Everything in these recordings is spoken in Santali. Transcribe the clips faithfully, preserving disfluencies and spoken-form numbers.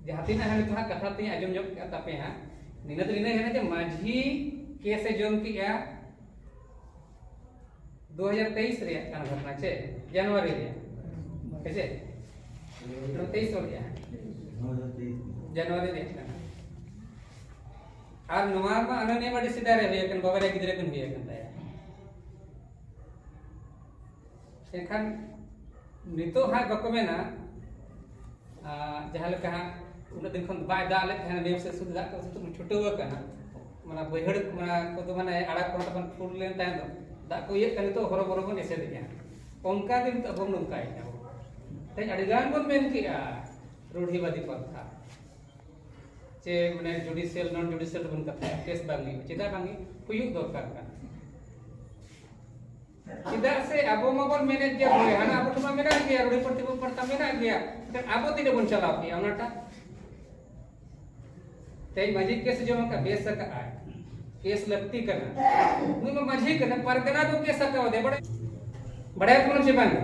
ᱡᱟᱦᱟᱸ ᱛᱤᱱᱟᱹᱜ ᱦᱟᱸᱜ ᱱᱤᱛᱚᱜ ᱦᱟᱸᱜ ᱠᱟᱛᱷᱟ ᱛᱤᱧ ᱟᱸᱡᱚᱢ ᱧᱚᱜ ᱠᱮᱜᱼᱟ ᱛᱟᱯᱮ ᱦᱟᱸᱜ, ᱱᱤᱱᱟᱹ ᱫᱚ ᱱᱤᱱᱟᱹ ᱦᱮᱱᱟ ᱡᱮ ᱢᱟᱹᱡᱷᱤ ᱠᱮᱥ ᱮ ᱡᱚᱢ ᱠᱮᱜᱼᱟ ᱫᱩ ᱦᱟᱡᱟᱨ ᱛᱮᱭᱤᱥ ᱨᱮᱭᱟᱜ ᱠᱟᱱᱟ ᱜᱷᱚᱴᱱᱟ, ᱪᱮ ᱡᱟᱱᱩᱣᱟᱨᱤ ᱨᱮᱭᱟᱜ, ᱦᱮᱸ ᱪᱮ? ᱛᱮᱭᱤᱥ ᱨᱮᱭᱟᱜ, ᱡᱟᱱᱩᱣᱟᱨᱤ ᱨᱮᱭᱟᱜ ᱠᱟᱱᱟ᱾ ᱟᱨ ᱱᱚᱣᱟ ᱢᱟ ᱟᱱᱟᱱᱤᱭᱟ ᱢᱟ ᱟᱹᱰᱤ ᱥᱮᱫᱟᱭ ᱨᱮ ᱦᱩᱭ ᱟᱠᱟᱱ, ᱵᱟᱵᱟ ᱨᱮ ᱜᱤᱫᱽᱨᱟᱹ ᱠᱤᱱ ᱦᱩᱭ ᱟᱠᱟᱱ ᱛᱟᱭᱟ᱾ ᱮᱱᱠᱷᱟᱱ ᱱᱤᱛᱚᱜ ᱦᱟᱸᱜ ᱵᱟᱠᱚ ᱢᱮᱱᱟ, ᱟᱨ ᱡᱟᱦᱟᱸ ᱞᱮᱠᱟ ᱦᱟᱸᱜ ᱩᱱᱟᱹᱜ ᱫᱤᱱ ᱠᱷᱚᱱ ᱵᱟᱭ ᱫᱟᱜ ᱞᱮᱫ ᱛᱟᱦᱮᱱᱟ, ᱱᱤᱭᱟᱹ ᱥᱮᱫ ᱥᱩᱫᱷᱩ ᱫᱟᱜ ᱠᱚ ᱥᱩᱫᱷᱩ ᱪᱷᱩᱴᱟᱹᱣ ᱟᱠᱟᱱᱟ, ᱢᱟᱱᱮ ᱵᱟᱹᱭᱦᱟᱹᱲ ᱢᱟᱱᱮ ᱠᱚᱫᱚ ᱢᱟᱱᱮ ᱟᱲᱟᱜ ᱠᱚᱦᱚᱸ ᱛᱟᱵᱚᱱ ᱯᱷᱩᱞ ᱞᱮᱱ ᱛᱟᱦᱮᱸ ᱫᱚ, ᱫᱟᱜ ᱠᱚ ᱤᱭᱟᱹᱜ ᱠᱟᱱ, ᱱᱤᱛᱚᱜ ᱦᱚᱨᱚ ᱵᱚᱨᱚ ᱵᱚᱱ ᱮᱥᱮᱫᱮᱜᱼᱟ᱾ ᱚᱱᱠᱟ ᱜᱮ ᱱᱤᱛᱚᱜ ᱵᱚᱱ ᱱᱚᱝᱠᱟᱭᱮᱫᱼᱟ᱾ ᱛᱮᱦᱮᱧ ᱟᱹᱰᱤ ᱜᱟᱱ ᱵᱚᱱ ᱢᱮᱱ ᱠᱮᱜᱼᱟ ᱨᱩᱰᱷᱤᱵᱟᱫᱤ ᱯᱨᱚᱛᱷᱟ, ᱪᱮ ᱢᱟᱱᱮ ᱡᱩᱰᱤᱥᱤᱭᱟᱞ ᱱᱚᱱ ᱡᱩᱰᱤᱥᱤᱭᱟᱞ ᱨᱮᱵᱚᱱ ᱠᱟᱛᱷᱟᱭᱟ, ᱠᱮᱥ ᱵᱟᱝ ᱦᱩᱭᱩᱜᱼᱟ᱾ ᱪᱮᱫᱟᱜ ᱵᱟᱝ ᱦᱩᱭᱩᱜ ᱫᱚᱨᱠᱟᱨ ᱠᱟᱱᱟ? ᱪᱮᱫᱟᱜ ᱥᱮ ᱟᱵᱚ ᱢᱟᱵᱚᱱ ᱢᱮᱱᱮᱫ ᱜᱮᱭᱟ, ᱦᱳᱭ, ᱦᱟᱱᱟ ᱟᱵᱚ ᱴᱷᱮᱱ ᱢᱟ ᱢᱮᱱᱟᱜ ᱜᱮᱭᱟ, ᱨᱩᱰᱷᱤ ᱯᱨᱚᱛᱤ ᱯᱨᱚᱛᱷᱟ ᱢᱮᱱᱟᱜ ᱜᱮᱭᱟ, ᱢᱮᱱᱠᱷᱟᱱ ᱟᱵᱚ ᱛᱤᱱᱟᱹᱜ ᱵᱚᱱ ᱪᱟᱞᱟᱣ ᱠᱮᱜᱼᱟ ᱚᱱᱟᱴᱟᱜ? ᱛᱮᱦᱮᱧ ᱢᱟᱹᱡᱷᱤ ᱠᱮᱥ ᱡᱚᱢ ᱟᱠᱟᱫ, ᱵᱮᱥ ᱟᱠᱟᱫ ᱟᱭ, ᱠᱮᱥ ᱞᱟᱹᱠᱛᱤ ᱠᱟᱱᱟ᱾ ᱱᱩᱭ ᱢᱟ ᱢᱟᱹᱡᱷᱤ ᱠᱟᱱᱟ, ᱯᱟᱨᱜᱟᱱᱟ ᱫᱚ ᱠᱮᱥ ᱟᱠᱟᱣᱟᱫᱮ, ᱵᱟᱲᱟᱭ, ᱵᱟᱲᱟᱭ ᱟᱵᱚᱱ ᱪᱮ ᱵᱟᱝ?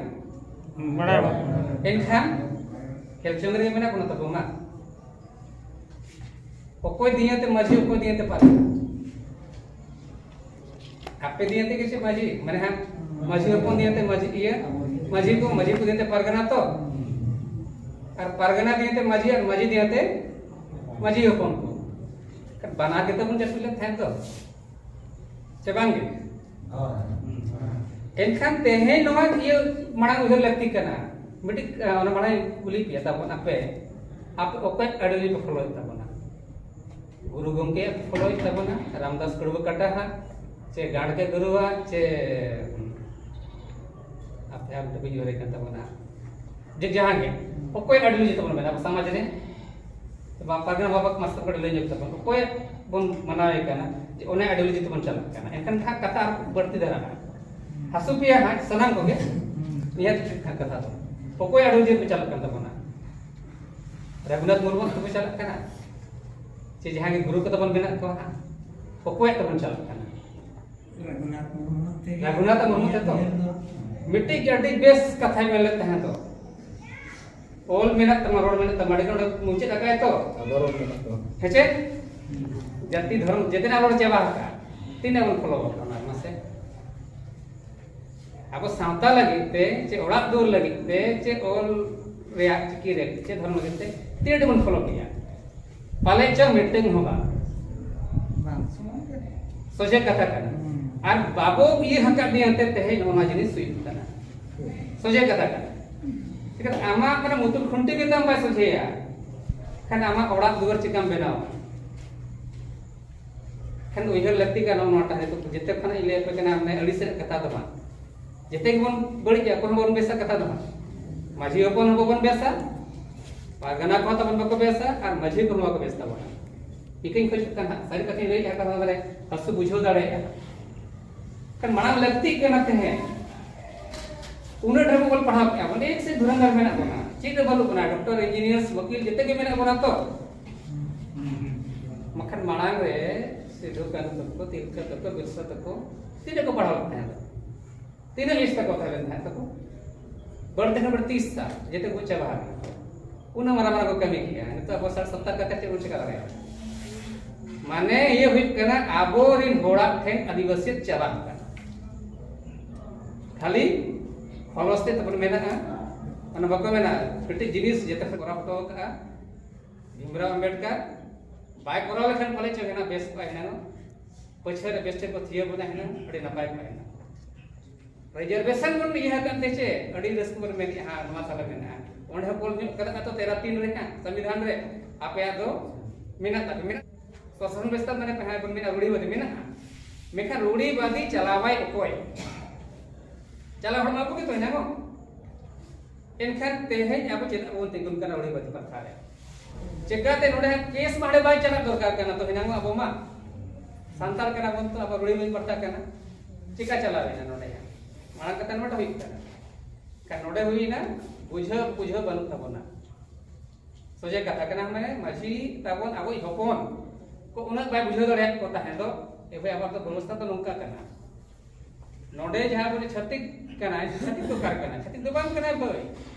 ᱵᱟᱲᱟᱭ ᱟᱵᱚᱱ᱾ ᱮᱱᱠᱷᱟᱱ ᱠᱷᱮᱞ ᱪᱚᱝ ᱨᱮ ᱢᱮᱱᱟᱜ ᱵᱚᱱᱟ ᱛᱟᱵᱚ ᱢᱟ᱾ ᱚᱠᱚᱭ ᱫᱤᱭᱟᱹ ᱛᱮ ᱢᱟᱹᱡᱷᱤ, ᱚᱠᱚᱭ ᱫᱤᱭᱟᱹ ᱛᱮ ᱯᱟᱨᱜᱟᱱᱟ? ᱟᱯᱮ ᱫᱤᱭᱟᱹ ᱛᱮᱜᱮ ᱪᱮ ᱢᱟᱹᱡᱷᱤ? ᱢᱟᱱᱮ ᱦᱟᱸᱜ ᱢᱟᱹᱡᱷᱤ ᱦᱚᱯᱚᱱ ᱫᱤᱭᱟᱹ ᱛᱮ ᱢᱟᱹᱡᱷᱤ, ᱤᱭᱟᱹ, ᱢᱟᱹᱡᱷᱤ ᱠᱚ, ᱢᱟᱹᱡᱷᱤ ᱠᱚ ᱫᱤᱭᱟᱹ ᱛᱮ ᱯᱟᱨᱜᱟᱱᱟ ᱛᱚ? ᱟᱨ ᱯᱟᱨᱜᱟᱱᱟ ᱫᱤᱭᱟᱹ ᱛᱮ ᱢᱟᱹᱡᱷᱤ ᱟᱨ ᱢᱟᱹᱡᱷᱤ ᱫᱤᱭᱟᱹ ᱛᱮ ᱢᱟᱹᱡᱷᱤ ᱦᱚᱯᱚᱱ ᱠᱚ᱾ ᱵᱟᱱᱟᱨ ᱜᱮᱛᱚ ᱵᱚᱱ ᱡᱟᱹᱯᱤᱫ ᱞᱮᱫ ᱛᱟᱦᱮᱸ ᱫᱚ, ᱪᱮ ᱵᱟᱝ ᱜᱮ? ᱦᱳᱭ᱾ ᱮᱱᱠᱷᱟᱱ ᱛᱮᱦᱮᱧ ᱱᱚᱣᱟ ᱤᱭᱟᱹ ᱢᱟᱲᱟᱝ ᱩᱭᱦᱟᱹᱨ ᱞᱟᱹᱠᱛᱤ ᱠᱟᱱᱟ᱾ ᱢᱤᱫᱴᱤᱡ, ᱟᱸ, ᱚᱱᱟ ᱢᱟᱲᱟᱝ ᱠᱩᱞᱤ ᱯᱮᱭᱟ ᱛᱟᱵᱚᱱ ᱟᱯᱮ, ᱟᱯᱮ ᱚᱠᱚᱭ ᱟᱹᱰᱤ ᱯᱮ ᱯᱷᱚᱞᱳᱭᱮᱫ ᱛᱟᱵᱚᱱᱟ? ᱜᱩᱨᱩ ᱜᱚᱢᱠᱮ ᱯᱷᱚᱞᱳᱭᱮᱫ ᱛᱟᱵᱚᱱᱟ, ᱨᱟᱢᱫᱟᱥ ᱠᱩᱲᱵᱟᱹ ᱠᱟᱴᱟᱦᱟ, ᱪᱮ ᱜᱟᱲᱜᱮ ᱜᱩᱨᱩᱣᱟᱜ, ᱪᱮ ᱟᱯᱮ ᱟᱨ ᱢᱤᱫᱴᱮᱱ ᱵᱟᱹᱧ ᱩᱭᱦᱟᱹᱨᱮᱫ ᱠᱟᱱ ᱛᱟᱵᱚᱱᱟ, ᱡᱮ ᱡᱟᱦᱟᱸ ᱜᱮ, ᱚᱠᱚᱭ ideology ᱛᱟᱵᱚᱱ ᱢᱮᱱᱟᱜᱼᱟ ᱟᱵᱚ ᱥᱚᱢᱟᱡᱽ ᱨᱮ? ᱵᱟ-, ᱯᱟᱨᱜᱟᱱᱟ ᱵᱟᱵᱟ ᱢᱟᱥᱴᱟᱨ ᱠᱚ ᱞᱟᱹᱭ ᱧᱚᱜ ᱛᱟᱵᱚᱱ, ᱚᱠᱚᱭ ᱵᱚᱱ ᱢᱟᱱᱟᱣᱮ ᱠᱟᱱᱟ, ᱡᱮ ᱚᱱᱮ ideology ᱛᱮᱵᱚᱱ ᱪᱟᱞᱟᱜ ᱠᱟᱱᱟ, ᱮᱱᱠᱷᱟᱱ ᱦᱟᱸᱜ ᱠᱟᱛᱷᱟ ᱟᱨ ᱵᱟᱹᱲᱛᱤ ᱫᱷᱟᱨᱟᱜᱼᱟ᱾ ᱦᱟᱹᱥᱩ ᱯᱮᱭᱟ ᱦᱟᱸᱜ ᱥᱟᱱᱟᱢ ᱠᱚᱜᱮ, ᱱᱤᱦᱟᱹᱛ ᱦᱟᱸᱜ ᱠᱟᱛᱷᱟ ᱫᱚ, ᱚᱠᱚᱭ ideology ᱯᱮ ᱪᱟᱞᱟᱜ ᱠᱟᱱ ᱛᱟᱵᱚᱱᱟ? ᱨᱟᱹᱜᱷᱩᱱᱟᱛᱷ ᱢᱩᱨᱢᱩ ᱛᱮᱵᱚᱱ ᱪᱟᱞᱟᱜ ᱠᱟᱱᱟ, ᱪᱮ ᱡᱟᱦᱟᱸ ᱜᱮ ᱜᱩᱨᱩ ᱠᱚ ᱛᱟᱵᱚᱱ ᱢᱮᱱᱟᱜ ᱠᱚᱣᱟ ᱦᱟᱸᱜ, ᱚᱠᱚᱭᱟᱜ ᱛᱮᱵᱚᱱ ᱪᱟᱞᱟᱜ ᱠᱟᱱᱟ? ᱨᱟᱹᱜᱷᱩᱱᱟᱛᱷ ᱢᱩᱨᱢᱩ ᱛᱮᱜᱮ᱾ ᱨᱟᱹᱜᱷᱩᱱᱟᱛᱷ ᱢᱩᱨᱢᱩ ᱛᱮ ᱛᱚ? ᱩᱭᱦᱟᱹᱨ ᱫᱚ᱾ ᱢᱤᱫᱴᱤᱡ ᱜᱮ ᱟᱹᱰᱤ ᱵᱮᱥ ᱠᱟᱛᱷᱟᱭ ᱢᱮᱱ ᱞᱮᱫ ᱛᱟᱦᱮᱸ ᱫᱚ, ᱚᱞ ᱢᱮᱱᱟᱜ ᱛᱟᱢᱟ, ᱨᱚᱲ ᱢᱮᱱᱟᱜ ᱛᱟᱢᱟ, ᱟᱹᱰᱤ ᱦᱚᱲ ᱢᱩᱪᱟᱹᱫ ᱟᱠᱟᱫ ᱛᱚ᱾ ᱟᱵᱚᱨᱚᱱ ᱢᱮᱱᱟᱜ ᱛᱟᱢᱟ᱾ ᱦᱮᱸᱪᱮ? ᱡᱟᱹᱛᱤ ᱫᱷᱚᱨᱚᱢ ᱡᱮᱛᱮᱱᱟᱜ ᱨᱚᱲ ᱪᱟᱵᱟ ᱟᱠᱟᱫ᱾ ᱛᱤᱱᱟᱹᱜ ᱵᱚᱱ ᱯᱷᱚᱞᱚ ᱟᱠᱟᱱᱟ ᱢᱟᱥᱮ? ᱟᱵᱚ ᱥᱟᱶᱛᱟ ᱞᱟᱹᱜᱤᱫ ᱛᱮ, ᱪᱮ ᱚᱲᱟᱜ ᱫᱩᱣᱟᱹᱨ ᱞᱟᱹᱜᱤᱫ ᱛᱮ, ᱪᱮ ᱚᱞ ᱨᱮᱭᱟᱜ ᱪᱤᱠᱤ ᱨᱮ, ᱪᱮ ᱫᱷᱚᱨᱚᱢ ᱞᱟᱹᱜᱤᱫ ᱛᱮ ᱛᱤᱱᱟᱹᱜ ᱵᱚᱱ ᱯᱷᱚᱞᱚ ᱠᱮᱭᱟ? ᱯᱟᱞᱮ ᱪᱚ ᱢᱤᱫᱴᱟᱝ ᱦᱚᱸ ᱵᱟᱝ᱾ ᱵᱟᱝ ᱥᱚᱢᱚᱭ ᱨᱮ᱾ ᱥᱚᱡᱷᱮ ᱠᱟᱛᱷᱟ ᱠᱟᱱᱟ᱾ ᱟᱨ ᱵᱟᱵᱚ ᱤᱭᱟᱹ ᱟᱠᱟᱫ ᱫᱤᱭᱟᱹ ᱛᱮ ᱛᱮᱦᱮᱧ ᱱᱚᱣᱟ ᱡᱤᱱᱤᱥ ᱦᱩᱭᱩᱜ ᱠᱟᱱᱟ᱾ ᱥᱚᱡᱷᱮ ᱠᱟᱛᱷᱟ ᱠᱟᱱᱟ᱾ ᱪᱤᱠᱟᱹᱛᱮ ᱟᱢᱟᱜ ᱢᱟᱱᱮ ᱢᱩᱛᱩᱞ ᱠᱷᱩᱱᱴᱤ ᱜᱮ ᱛᱟᱢ ᱵᱟᱭ ᱥᱚᱡᱷᱮᱭᱟ, ᱠᱷᱟᱱ ᱟᱢᱟᱜ ᱚᱲᱟᱜ ᱫᱩᱣᱟᱹᱨ ᱪᱤᱠᱟᱢ ᱵᱮᱱᱟᱣᱟ? ᱠᱷᱟᱱ ᱩᱭᱦᱟᱹᱨ ᱞᱟᱹᱠᱛᱤ ᱠᱟᱱᱟ ᱱᱚᱣᱟ ᱴᱟᱜ᱾ ᱱᱤᱛᱚᱜ ᱡᱮᱛᱮ ᱠᱷᱚᱱᱟᱜ ᱤᱧ ᱞᱟᱹᱭ ᱟᱯᱮ ᱠᱟᱱᱟ, ᱢᱟᱱᱮ ᱟᱹᱲᱤᱥ ᱨᱮᱭᱟᱜ ᱠᱟᱛᱷᱟ ᱫᱚ ᱵᱟᱝ᱾ ᱡᱮᱛᱮ ᱜᱮᱵᱚᱱ ᱵᱟᱹᱲᱤᱡᱟ, ᱚᱠᱚᱭ ᱦᱚᱸ ᱵᱟᱵᱚᱱ ᱵᱮᱥᱟ, ᱠᱟᱛᱷᱟ ᱫᱚ ᱵᱟᱝ᱾ ᱢᱟᱹᱡᱷᱤ ᱦᱚᱯᱚᱱ ᱦᱚᱸ ᱵᱟᱵᱚᱱ ᱵᱮᱥᱟ, ᱯᱟᱨᱜᱟᱱᱟ ᱠᱚᱦᱚᱸ ᱛᱟᱵᱚᱱ ᱵᱟᱠᱚ ᱵᱮᱥᱟ, ᱟᱨ ᱢᱟᱹᱡᱷᱤ ᱠᱚᱦᱚᱸ ᱵᱟᱠᱚ ᱵᱮᱥ ᱛᱟᱵᱚᱱᱟ᱾ ᱤᱠᱟᱹᱧ ᱠᱷᱚᱡᱚᱜ ᱠᱟᱱ ᱛᱟᱦᱮᱸᱫ, ᱥᱟᱹᱨᱤ ᱠᱟᱛᱷᱟᱧ ᱞᱟᱹᱭᱮᱫᱼᱟ, ᱠᱟᱛᱷᱟ ᱫᱚ ᱦᱟᱹᱥᱩ ᱵᱩᱡᱷᱟᱹᱣ ᱫᱟᱲᱮᱭᱟᱜᱼᱟ᱾ ᱠᱷᱟᱱ ᱢᱟᱲᱟᱝ ᱞᱟᱹᱠᱛᱤᱜ ᱠᱟᱱᱟ ᱛᱟᱦᱮᱸᱫ᱾ ᱩᱱᱟᱹᱜ ᱰᱷᱮᱨ ᱵᱚᱱ ᱯᱟᱲᱦᱟᱣ ᱠᱮᱫᱼᱟ, ᱚᱱᱮᱠ ᱥᱮ ᱫᱷᱩᱨᱟᱹᱱᱫᱷᱟᱨ ᱢᱮᱱᱟᱜ ᱵᱚᱱᱟ, ᱪᱮᱫ ᱦᱚᱸ ᱵᱟᱹᱱᱩᱜ ᱵᱚᱱᱟ, ᱰᱚᱠᱴᱚᱨ, ᱤᱧᱡᱤᱱᱤᱭᱟᱨᱥ, ᱵᱟᱹᱠᱤᱞ ᱡᱚᱛᱚ ᱜᱮ ᱢᱮᱱᱟᱜ ᱵᱚᱱᱟ ᱛᱚ᱾ ᱵᱟᱠᱷᱟᱱ ᱢᱟᱲᱟᱝ ᱨᱮ ᱥᱤᱫᱷᱩ ᱠᱟᱹᱱᱦᱩ ᱛᱟᱠᱚ, ᱛᱤᱞᱠᱟᱹ ᱛᱟᱠᱚ, ᱵᱤᱨᱥᱟ ᱛᱟᱠᱚ ᱛᱤᱱᱟᱹᱜ ᱠᱚ ᱯᱟᱲᱦᱟᱣ ᱞᱮᱫ ᱛᱟᱦᱮᱸ ᱫᱚ? ᱛᱤᱱᱟᱹᱜ ᱤᱥ ᱛᱟᱠᱚ ᱛᱟᱦᱮᱸ ᱞᱮᱱ ᱛᱟᱦᱮᱸ ᱛᱟᱠᱚ? ᱵᱟᱹᱲᱛᱤ ᱠᱷᱚᱱ ᱵᱟᱹᱲᱛᱤ ᱤᱥ ᱛᱟ, ᱡᱮᱛᱮ ᱠᱚ ᱪᱟᱵᱟ ᱟᱠᱟᱱᱟ᱾ ᱩᱱᱟᱹᱜ ᱢᱟᱨᱟᱝ ᱢᱟᱨᱟᱝ ᱠᱚ ᱠᱟᱹᱢᱤ ᱠᱮᱜᱼᱟ, ᱱᱤᱛᱚᱜ ᱟᱵᱚ ᱥᱟᱴ ᱥᱚᱛᱛᱚᱨ ᱠᱟᱛᱮ ᱪᱮᱫ ᱵᱚᱱ ᱪᱮᱠᱟ ᱫᱟᱲᱮᱭᱟᱜᱼᱟ? ᱢᱟᱱᱮ ᱤᱭᱟᱹ ᱦᱩᱭᱩᱜ ᱠᱟᱱᱟ, ᱟᱵᱚᱨᱮᱱ ᱦᱚᱲᱟᱜ ᱴᱷᱮᱱ ᱟᱹᱫᱤᱵᱟᱹᱥᱤᱭᱟᱹᱛ ᱪᱟᱵᱟᱜ ᱠᱟᱱᱟ᱾ ᱠᱷᱟᱹᱞᱤ ᱠᱷᱚᱞᱚᱥ ᱛᱮ ᱛᱟᱵᱚᱱ ᱢᱮᱱᱟᱜᱼᱟ᱾ ᱚᱱᱟ ᱵᱟᱠᱚ ᱢᱮᱱᱟ, ᱢᱤᱫᱴᱤᱡ ᱡᱤᱱᱤᱥ ᱡᱮᱛᱮ ᱠᱷᱚᱱ ᱠᱚᱨᱟᱣ ᱦᱚᱴᱚ ᱠᱟᱜᱼᱟ ᱵᱷᱤᱢᱨᱟᱣ ᱟᱢᱵᱮᱰᱠᱟᱨ, ᱵᱟᱭ ᱠᱚᱨᱟᱣ ᱞᱮᱠᱷᱟᱱ ᱯᱟᱞᱮ ᱪᱚ ᱦᱮᱱᱟᱜ ᱵᱮᱥ ᱠᱚᱜᱼᱟ, ᱦᱮᱱᱟᱜ ᱯᱟᱹᱪᱷᱟᱹ ᱨᱮ ᱵᱮᱥ ᱴᱷᱮᱱ ᱠᱚ ᱛᱷᱤᱭᱟᱹ ᱵᱚᱱᱟ, ᱦᱮᱱᱟᱜ ᱟᱹᱰᱤ ᱱᱟᱯᱟᱭ ᱠᱚᱜᱼᱟ, ᱦᱮᱱᱟᱜ ᱨᱤᱡᱟᱨᱵᱷᱮᱥᱚᱱ ᱵᱚᱱ ᱤᱭᱟᱹ ᱟᱠᱟᱫ ᱛᱮ ᱪᱮ ᱟᱹᱰᱤ ᱨᱟᱹᱥᱠᱟᱹ ᱵᱚᱱ ᱢᱮᱱᱮᱫᱼᱟ, ᱦᱟᱸ, ᱱᱚᱣᱟ ᱛᱟᱞᱮ ᱢᱮᱱᱟᱜᱼᱟ᱾ ᱚᱸᱰᱮ ᱦᱚᱸ ᱚᱞ ᱧᱚᱜ ᱠᱟᱫᱟ ᱛᱚ, ᱛᱮᱨᱚ ᱛᱤᱱ ᱨᱮ ᱦᱟᱸᱜ ᱥᱚᱝᱵᱤᱫᱷᱟᱱ ᱨᱮ ᱟᱯᱮᱭᱟᱜ ᱫᱚ ᱢᱮᱱᱟᱜ ᱛᱟᱯᱮ, ᱢᱮᱱᱟᱜ᱾ ᱥᱟᱥᱚᱱ ᱵᱮᱵᱚᱥᱛᱷᱟ ᱢᱟᱱᱮ ᱯᱮ ᱦᱟᱸᱜ ᱵᱚᱱ ᱢᱮᱱᱟ ᱨᱩᱲᱤᱵᱟᱫᱤ ᱢᱮᱱᱟᱜᱼᱟ, ᱢᱮᱱᱠᱷᱟᱱ ᱨᱩᱲᱤᱵᱟᱫᱤ ᱪᱟᱞᱟᱣᱟᱭ ᱚᱠᱚᱭ? ᱪᱟᱞᱟᱣ ᱦᱚᱲ ᱢᱟ ᱟᱵᱚ ᱜᱮᱛᱚ ᱦᱮᱱᱟᱜ ᱵᱚᱱ᱾ ᱮᱱᱠᱷᱟᱱ ᱛᱮᱦᱮᱧ ᱟᱵᱚ ᱪᱮᱫᱟᱜ ᱵᱚᱱ ᱛᱤᱸᱜᱩᱱ ᱠᱟᱱᱟ ᱨᱩᱲᱤᱵᱟᱫᱤ ᱯᱟᱛᱷᱟ ᱨᱮ? ᱪᱮᱠᱟᱛᱮ ᱱᱚᱰᱮ ᱦᱟᱸᱜ ᱠᱮᱥ ᱢᱟ ᱦᱟᱸᱰᱮ ᱵᱟᱭ ᱪᱟᱞᱟᱜ ᱫᱚᱨᱠᱟᱨ ᱠᱟᱱᱟ ᱛᱚ, ᱦᱮᱱᱟᱝ ᱟᱵᱚ ᱢᱟ ᱥᱟᱱᱛᱟᱲ ᱠᱟᱱᱟ ᱵᱚᱱ ᱛᱚ, ᱟᱵᱚ ᱨᱩᱲᱤᱵᱟᱫᱤ ᱯᱟᱛᱷᱟ ᱠᱟᱱᱟ, ᱪᱮᱠᱟ ᱪᱟᱞᱟᱣ ᱮᱱᱟ ᱱᱚᱰᱮ ᱦᱟᱸᱜ? ᱢᱟᱲᱟᱝ ᱠᱟᱛᱷᱟ ᱱᱚᱰᱮ ᱦᱩᱭᱩᱜ ᱠᱟᱱᱟ᱾ ᱮᱱᱠᱷᱟᱱ ᱱᱚᱰᱮ ᱦᱩᱭᱱᱟ ᱵᱩᱡᱷᱟᱹᱣ ᱵᱩᱡᱷᱟᱹᱣ ᱵᱟᱹᱱᱩᱜ ᱛᱟᱵᱚᱱᱟ᱾ ᱥᱚᱡᱷᱮ ᱠᱟᱛᱷᱟ ᱠᱟᱱᱟ, ᱢᱟᱱᱮ ᱢᱟᱹᱡᱷᱤ ᱛᱟᱵᱚᱱ ᱟᱵᱚᱭᱤᱡ ᱦᱚᱯᱚᱱ ᱠᱚ ᱩᱱᱟᱹᱜ ᱵᱟᱭ ᱵᱩᱡᱷᱟᱹᱣ ᱫᱟᱲᱮᱭᱟᱜ ᱠᱚ ᱛᱟᱦᱮᱸ ᱫᱚ, ᱮ ᱵᱷᱟᱭ, ᱟᱵᱚᱣᱟᱜ ᱫᱚ ᱵᱮᱵᱚᱥᱛᱷᱟ ᱫᱚ ᱱᱚᱝᱠᱟ ᱠᱟᱱᱟ᱾ ᱱᱚᱰᱮ ᱡᱟᱦᱟᱸ ᱵᱚᱞᱮ ᱪᱷᱟᱹᱛᱤᱠ ᱠᱟᱱᱟᱭ, ᱪᱷᱟᱹᱛᱤᱠ ᱫᱚ ᱚᱠᱟ ᱨᱮ ᱠᱟᱱᱟᱭ? ᱵᱷᱟᱹᱭ,